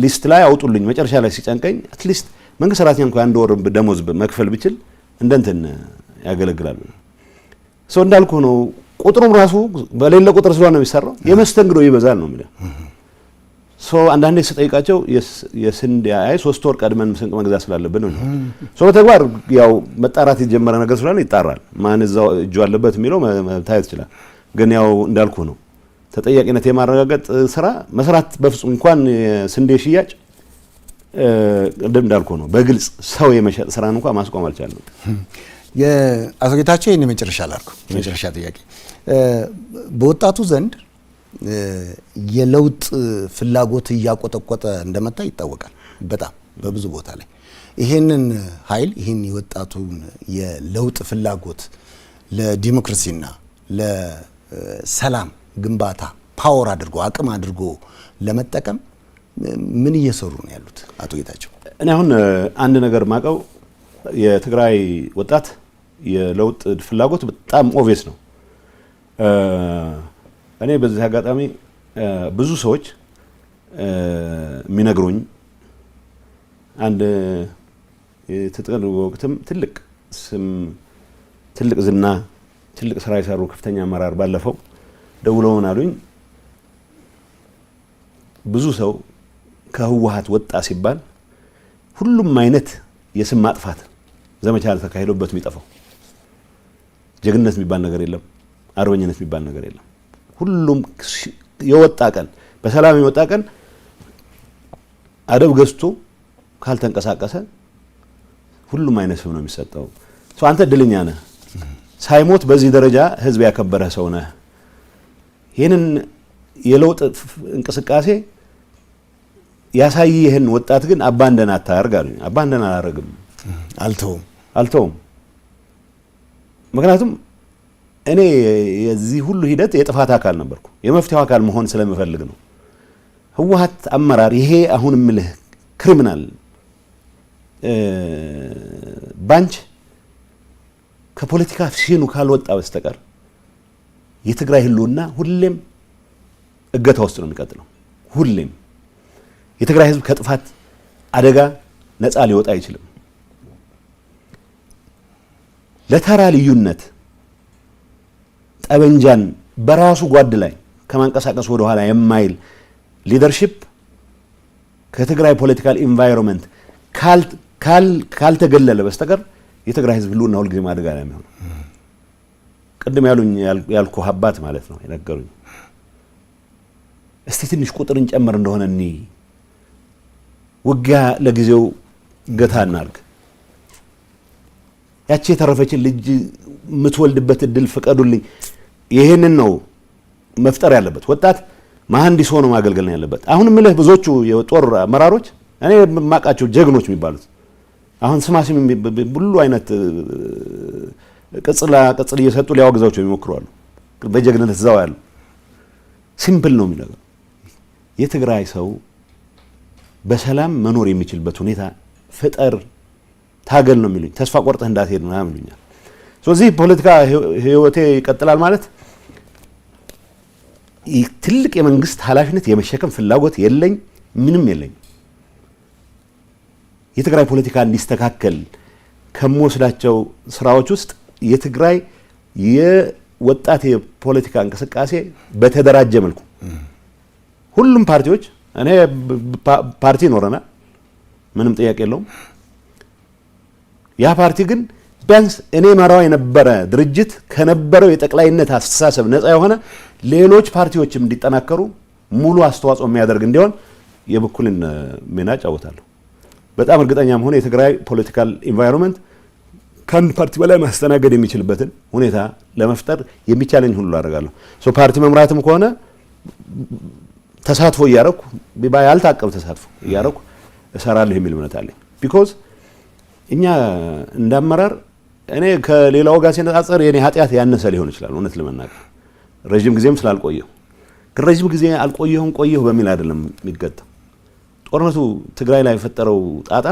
S2: list ላይ አውጡልኝ መጨረሻ ላይ ሲጨንቀኝ at least መንግስት ሰራተኛ እንኳን አንድ ወር ደሞዝ መክፈል ብችል እንደንትን ያገለግላሉ። ሰው እንዳልኩ ነው። ቁጥሩም ራሱ በሌለ ቁጥር ስለሆነ ነው የሚሰራው። የመስተንግዶ ይበዛል ነው የሚለው። So አንዳንዴ ስጠይቃቸው የስንዴ አይ 3 ወር ቀድመን ስንቅ መግዛት ስላለብን ነው። So በተግባር ያው መጣራት የጀመረ ነገር ስለሆነ ይጣራል። ማን እዛው እጁ አለበት የሚለው መታየት ይችላል። ግን ያው እንዳልኩ ነው፣ ተጠያቂነት የማረጋገጥ ስራ መስራት በፍጹም እንኳን የስንዴ ሽያጭ ቅድም እንዳልኩ ነው፣ በግልጽ ሰው የመሸጥ ስራን እንኳን ማስቆም አልቻልንም።
S1: የአቶ ጌታቸው፣ ይህን የመጨረሻ ላድርገው፣ የመጨረሻ ጥያቄ፣ በወጣቱ ዘንድ የለውጥ ፍላጎት እያቆጠቆጠ እንደመጣ ይታወቃል። በጣም በብዙ ቦታ ላይ ይሄንን ኃይል፣ ይህን የወጣቱን የለውጥ ፍላጎት ለዲሞክራሲና ለሰላም ግንባታ power አድርጎ፣ አቅም አድርጎ ለመጠቀም ምን እየሰሩ ነው ያሉት አቶ ጌታቸው?
S2: እኔ አሁን አንድ ነገር ማቀው የትግራይ ወጣት የለውጥ ፍላጎት በጣም obvious ነው። እኔ በዚህ አጋጣሚ ብዙ ሰዎች የሚነግሩኝ አንድ የትጥቅ ወቅትም ትልቅ ስም፣ ትልቅ ዝና፣ ትልቅ ስራ የሰሩ ከፍተኛ አመራር ባለፈው ደውለው ምን አሉኝ፣ ብዙ ሰው ከህወሓት ወጣ ሲባል ሁሉም አይነት የስም ማጥፋት ዘመቻ ተካሂዶበት የሚጠፋው፣ ጀግንነት የሚባል ነገር የለም፣ አርበኝነት የሚባል ነገር የለም። ሁሉም የወጣ ቀን፣ በሰላም የወጣ ቀን አደብ ገዝቶ ካልተንቀሳቀሰ ሁሉም አይነት ስም ነው የሚሰጠው። አንተ እድለኛ ነህ፣ ሳይሞት በዚህ ደረጃ ህዝብ ያከበረህ ሰው ነህ። ይህንን የለውጥ እንቅስቃሴ ያሳየህን ወጣት ግን abandon አታርግ አሉኝ። Abandon አላረግም።
S1: አልተውም።
S2: አልተውም። ምክንያቱም እኔ የዚህ ሁሉ ሂደት የጥፋት አካል ነበርኩ። የመፍትሄው አካል መሆን ስለምፈልግ ነው። ህወሓት አመራር ይሄ አሁን የምልህ criminal bunch ከፖለቲካ scene ኡ ካልወጣ በስተቀር የትግራይ ህልውና ሁሌም እገታ ውስጥ ነው የሚቀጥለው። ሁሌም የትግራይ ህዝብ ከጥፋት አደጋ ነፃ ሊወጣ አይችልም። ለተራ ልዩነት ጠበንጃን በራሱ ጓድ ላይ ከማንቀሳቀስ ወደ ኋላ የማይል leadership ከትግራይ political environment ካልተገለለ በስተቀር የትግራይ ህዝብ ህልውና ሁልጊዜም አደጋ ላይ የሚሆነው። ቅድም ያሉኝ ያልኩህ አባት ማለት ነው የነገሩኝ። እስቲ ትንሽ ቁጥርን ጨምር እንደሆነ እኒ ውጊያ ለጊዜው ገታ እናርግ፣ ያቺ የተረፈችን ልጅ የምትወልድበት እድል ፍቀዱልኝ። ይህንን ነው መፍጠር ያለበት። ወጣት መሐንዲስ ሆኖ ማገልገል ነው ያለበት። አሁን የምልህ ብዙዎቹ የጦር አመራሮች፣ እኔ የማውቃቸው ጀግኖች የሚባሉት፣ አሁን ስማስም ሁሉ አይነት ቅጽላ ቅጽል እየሰጡ ሊያወግዛቸው የሚሞክሩ አሉ። በጀግንነት እዛው ያሉ simple ነው የሚለው፣ የትግራይ ሰው በሰላም መኖር የሚችልበት ሁኔታ ፍጠር፣ ታገል ነው የሚሉኝ። ተስፋ ቆርጠህ እንዳትሄድ ምናምን ይሉኛል። ስለዚህ ፖለቲካ ህይወቴ ይቀጥላል ማለት ትልቅ የመንግስት ኃላፊነት የመሸከም ፍላጎት የለኝ፣ ምንም የለኝ። የትግራይ ፖለቲካ እንዲስተካከል ከምወስዳቸው ስራዎች ውስጥ የትግራይ የወጣት የፖለቲካ እንቅስቃሴ በተደራጀ መልኩ ሁሉም ፓርቲዎች፣ እኔ ፓርቲ ይኖረናል፣ ምንም ጥያቄ የለውም። ያ ፓርቲ ግን ቢያንስ እኔ መራው የነበረ ድርጅት ከነበረው የጠቅላይነት አስተሳሰብ ነፃ የሆነ፣ ሌሎች ፓርቲዎችም እንዲጠናከሩ ሙሉ አስተዋጽኦ የሚያደርግ እንዲሆን የበኩሌን ሚና እጫወታለሁ። በጣም እርግጠኛ መሆን የትግራይ political environment ከአንድ ፓርቲ በላይ ማስተናገድ የሚችልበትን ሁኔታ ለመፍጠር የሚቻለኝ ሁሉ አደርጋለሁ። So ፓርቲ መምራትም ከሆነ ተሳትፎ እያረኩ፣ ያልታቀበ ተሳትፎ እያረኩ እሰራለሁ የሚል እምነት አለኝ። Because እኛ እንደ አመራር እኔ ከሌላው ጋር ሲነጻጸር የኔ ኃጢአት ያነሰ ሊሆን ይችላል። እውነት ለመናገር ረዥም ጊዜም ስላልቆየሁ፣ ግን ረዥም ጊዜ አልቆየሁም ቆየሁ በሚል አይደለም የሚገጣው። ጦርነቱ ትግራይ ላይ የፈጠረው ጣጣ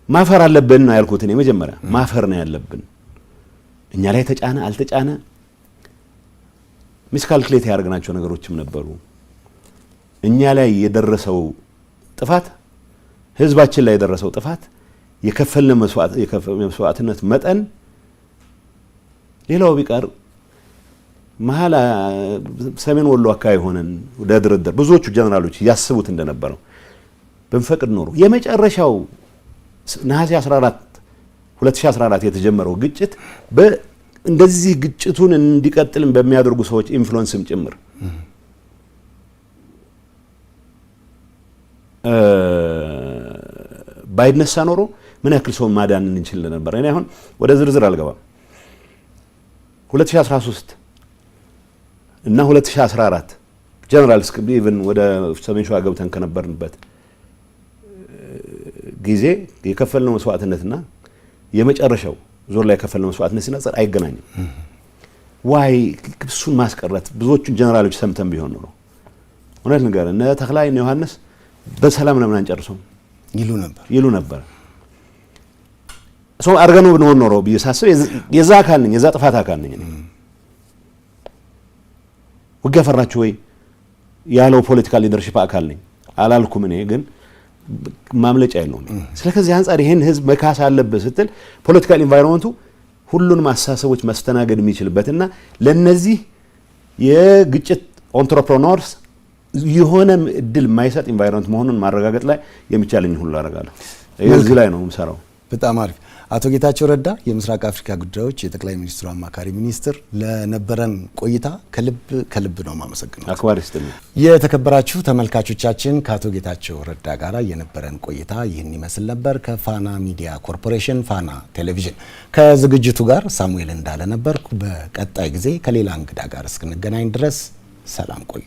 S2: ማፈር አለብን ነው ያልኩት። እኔ መጀመሪያ ማፈር ነው ያለብን። እኛ ላይ ተጫነ አልተጫነ miscalculate ያደረግናቸው ነገሮችም ነበሩ። እኛ ላይ የደረሰው ጥፋት፣ ህዝባችን ላይ የደረሰው ጥፋት፣ የከፈልነው መስዋዕትነት መጠን፣ ሌላው ቢቀር መሀል ሰሜን ወሎ አካባቢ ሆነን ወደ ድርድር ብዙዎቹ ጀነራሎች ያስቡት እንደነበረው ብንፈቅድ ኖሮ የመጨረሻው ነሐሴ 14 2014 የተጀመረው ግጭት እንደዚህ ግጭቱን እንዲቀጥል በሚያደርጉ ሰዎች influence ም ጭምር ባይነሳ ኖሮ ምን ያክል ሰው ማዳን እንችል ነበር? እኔ አሁን ወደ ዝርዝር አልገባም። 2013 እና 2014 ጀነራል even ወደ ሰሜን ሸዋ ገብተን ከነበርንበት ጊዜ የከፈልነው መስዋዕትነትና የመጨረሻው ዞር ላይ የከፈልነው መስዋዕትነት ሲነጻጸር አይገናኝም። Why እሱን ማስቀረት ብዙዎቹን ጀነራሎች ሰምተን ቢሆን ኖሮ፣ እውነት ንገር፣ እነ ተክላይ እነ ዮሐንስ በሰላም ለምን አንጨርሰውም
S1: ይሉ ነበር።
S2: ይሉ ነበር። So አድርገነው ብንሆን ኖሮ ብዬ ሳስብ የዛ አካል ነኝ፣ የዛ ጥፋት አካል ነኝ። እኔ ውጊያ ፈራችሁ ወይ ያለው political leadership አካል ነኝ አላልኩም። እኔ ግን ማምለጫ የለውም። ስለ ከዚህ አንጻር ይሄን ህዝብ መካስ አለብህ ስትል political environment ኡ ሁሉንም አስተሳሰቦች መስተናገድ የሚችልበትና ለነዚህ የግጭት entrepreneurs የሆነ እድል የማይሰጥ environment መሆኑን ማረጋገጥ ላይ የሚቻለኝ ሁሉ አደርጋለሁ። እዚህ ላይ ነው የምሰራው።
S1: በጣም አሪፍ። አቶ ጌታቸው ረዳ፣ የምስራቅ አፍሪካ ጉዳዮች የጠቅላይ ሚኒስትሩ አማካሪ ሚኒስትር፣ ለነበረን ቆይታ ከልብ ከልብ ነው የማመሰግነው።
S2: አክባሪ ይስጥልኝ።
S1: የተከበራችሁ ተመልካቾቻችን፣ ከአቶ ጌታቸው ረዳ ጋር የነበረን ቆይታ ይህን ይመስል ነበር። ከፋና ሚዲያ ኮርፖሬሽን ፋና ቴሌቪዥን ከዝግጅቱ ጋር ሳሙኤል እንዳለ ነበርኩ። በቀጣይ ጊዜ ከሌላ እንግዳ ጋር እስክንገናኝ ድረስ ሰላም ቆዩ።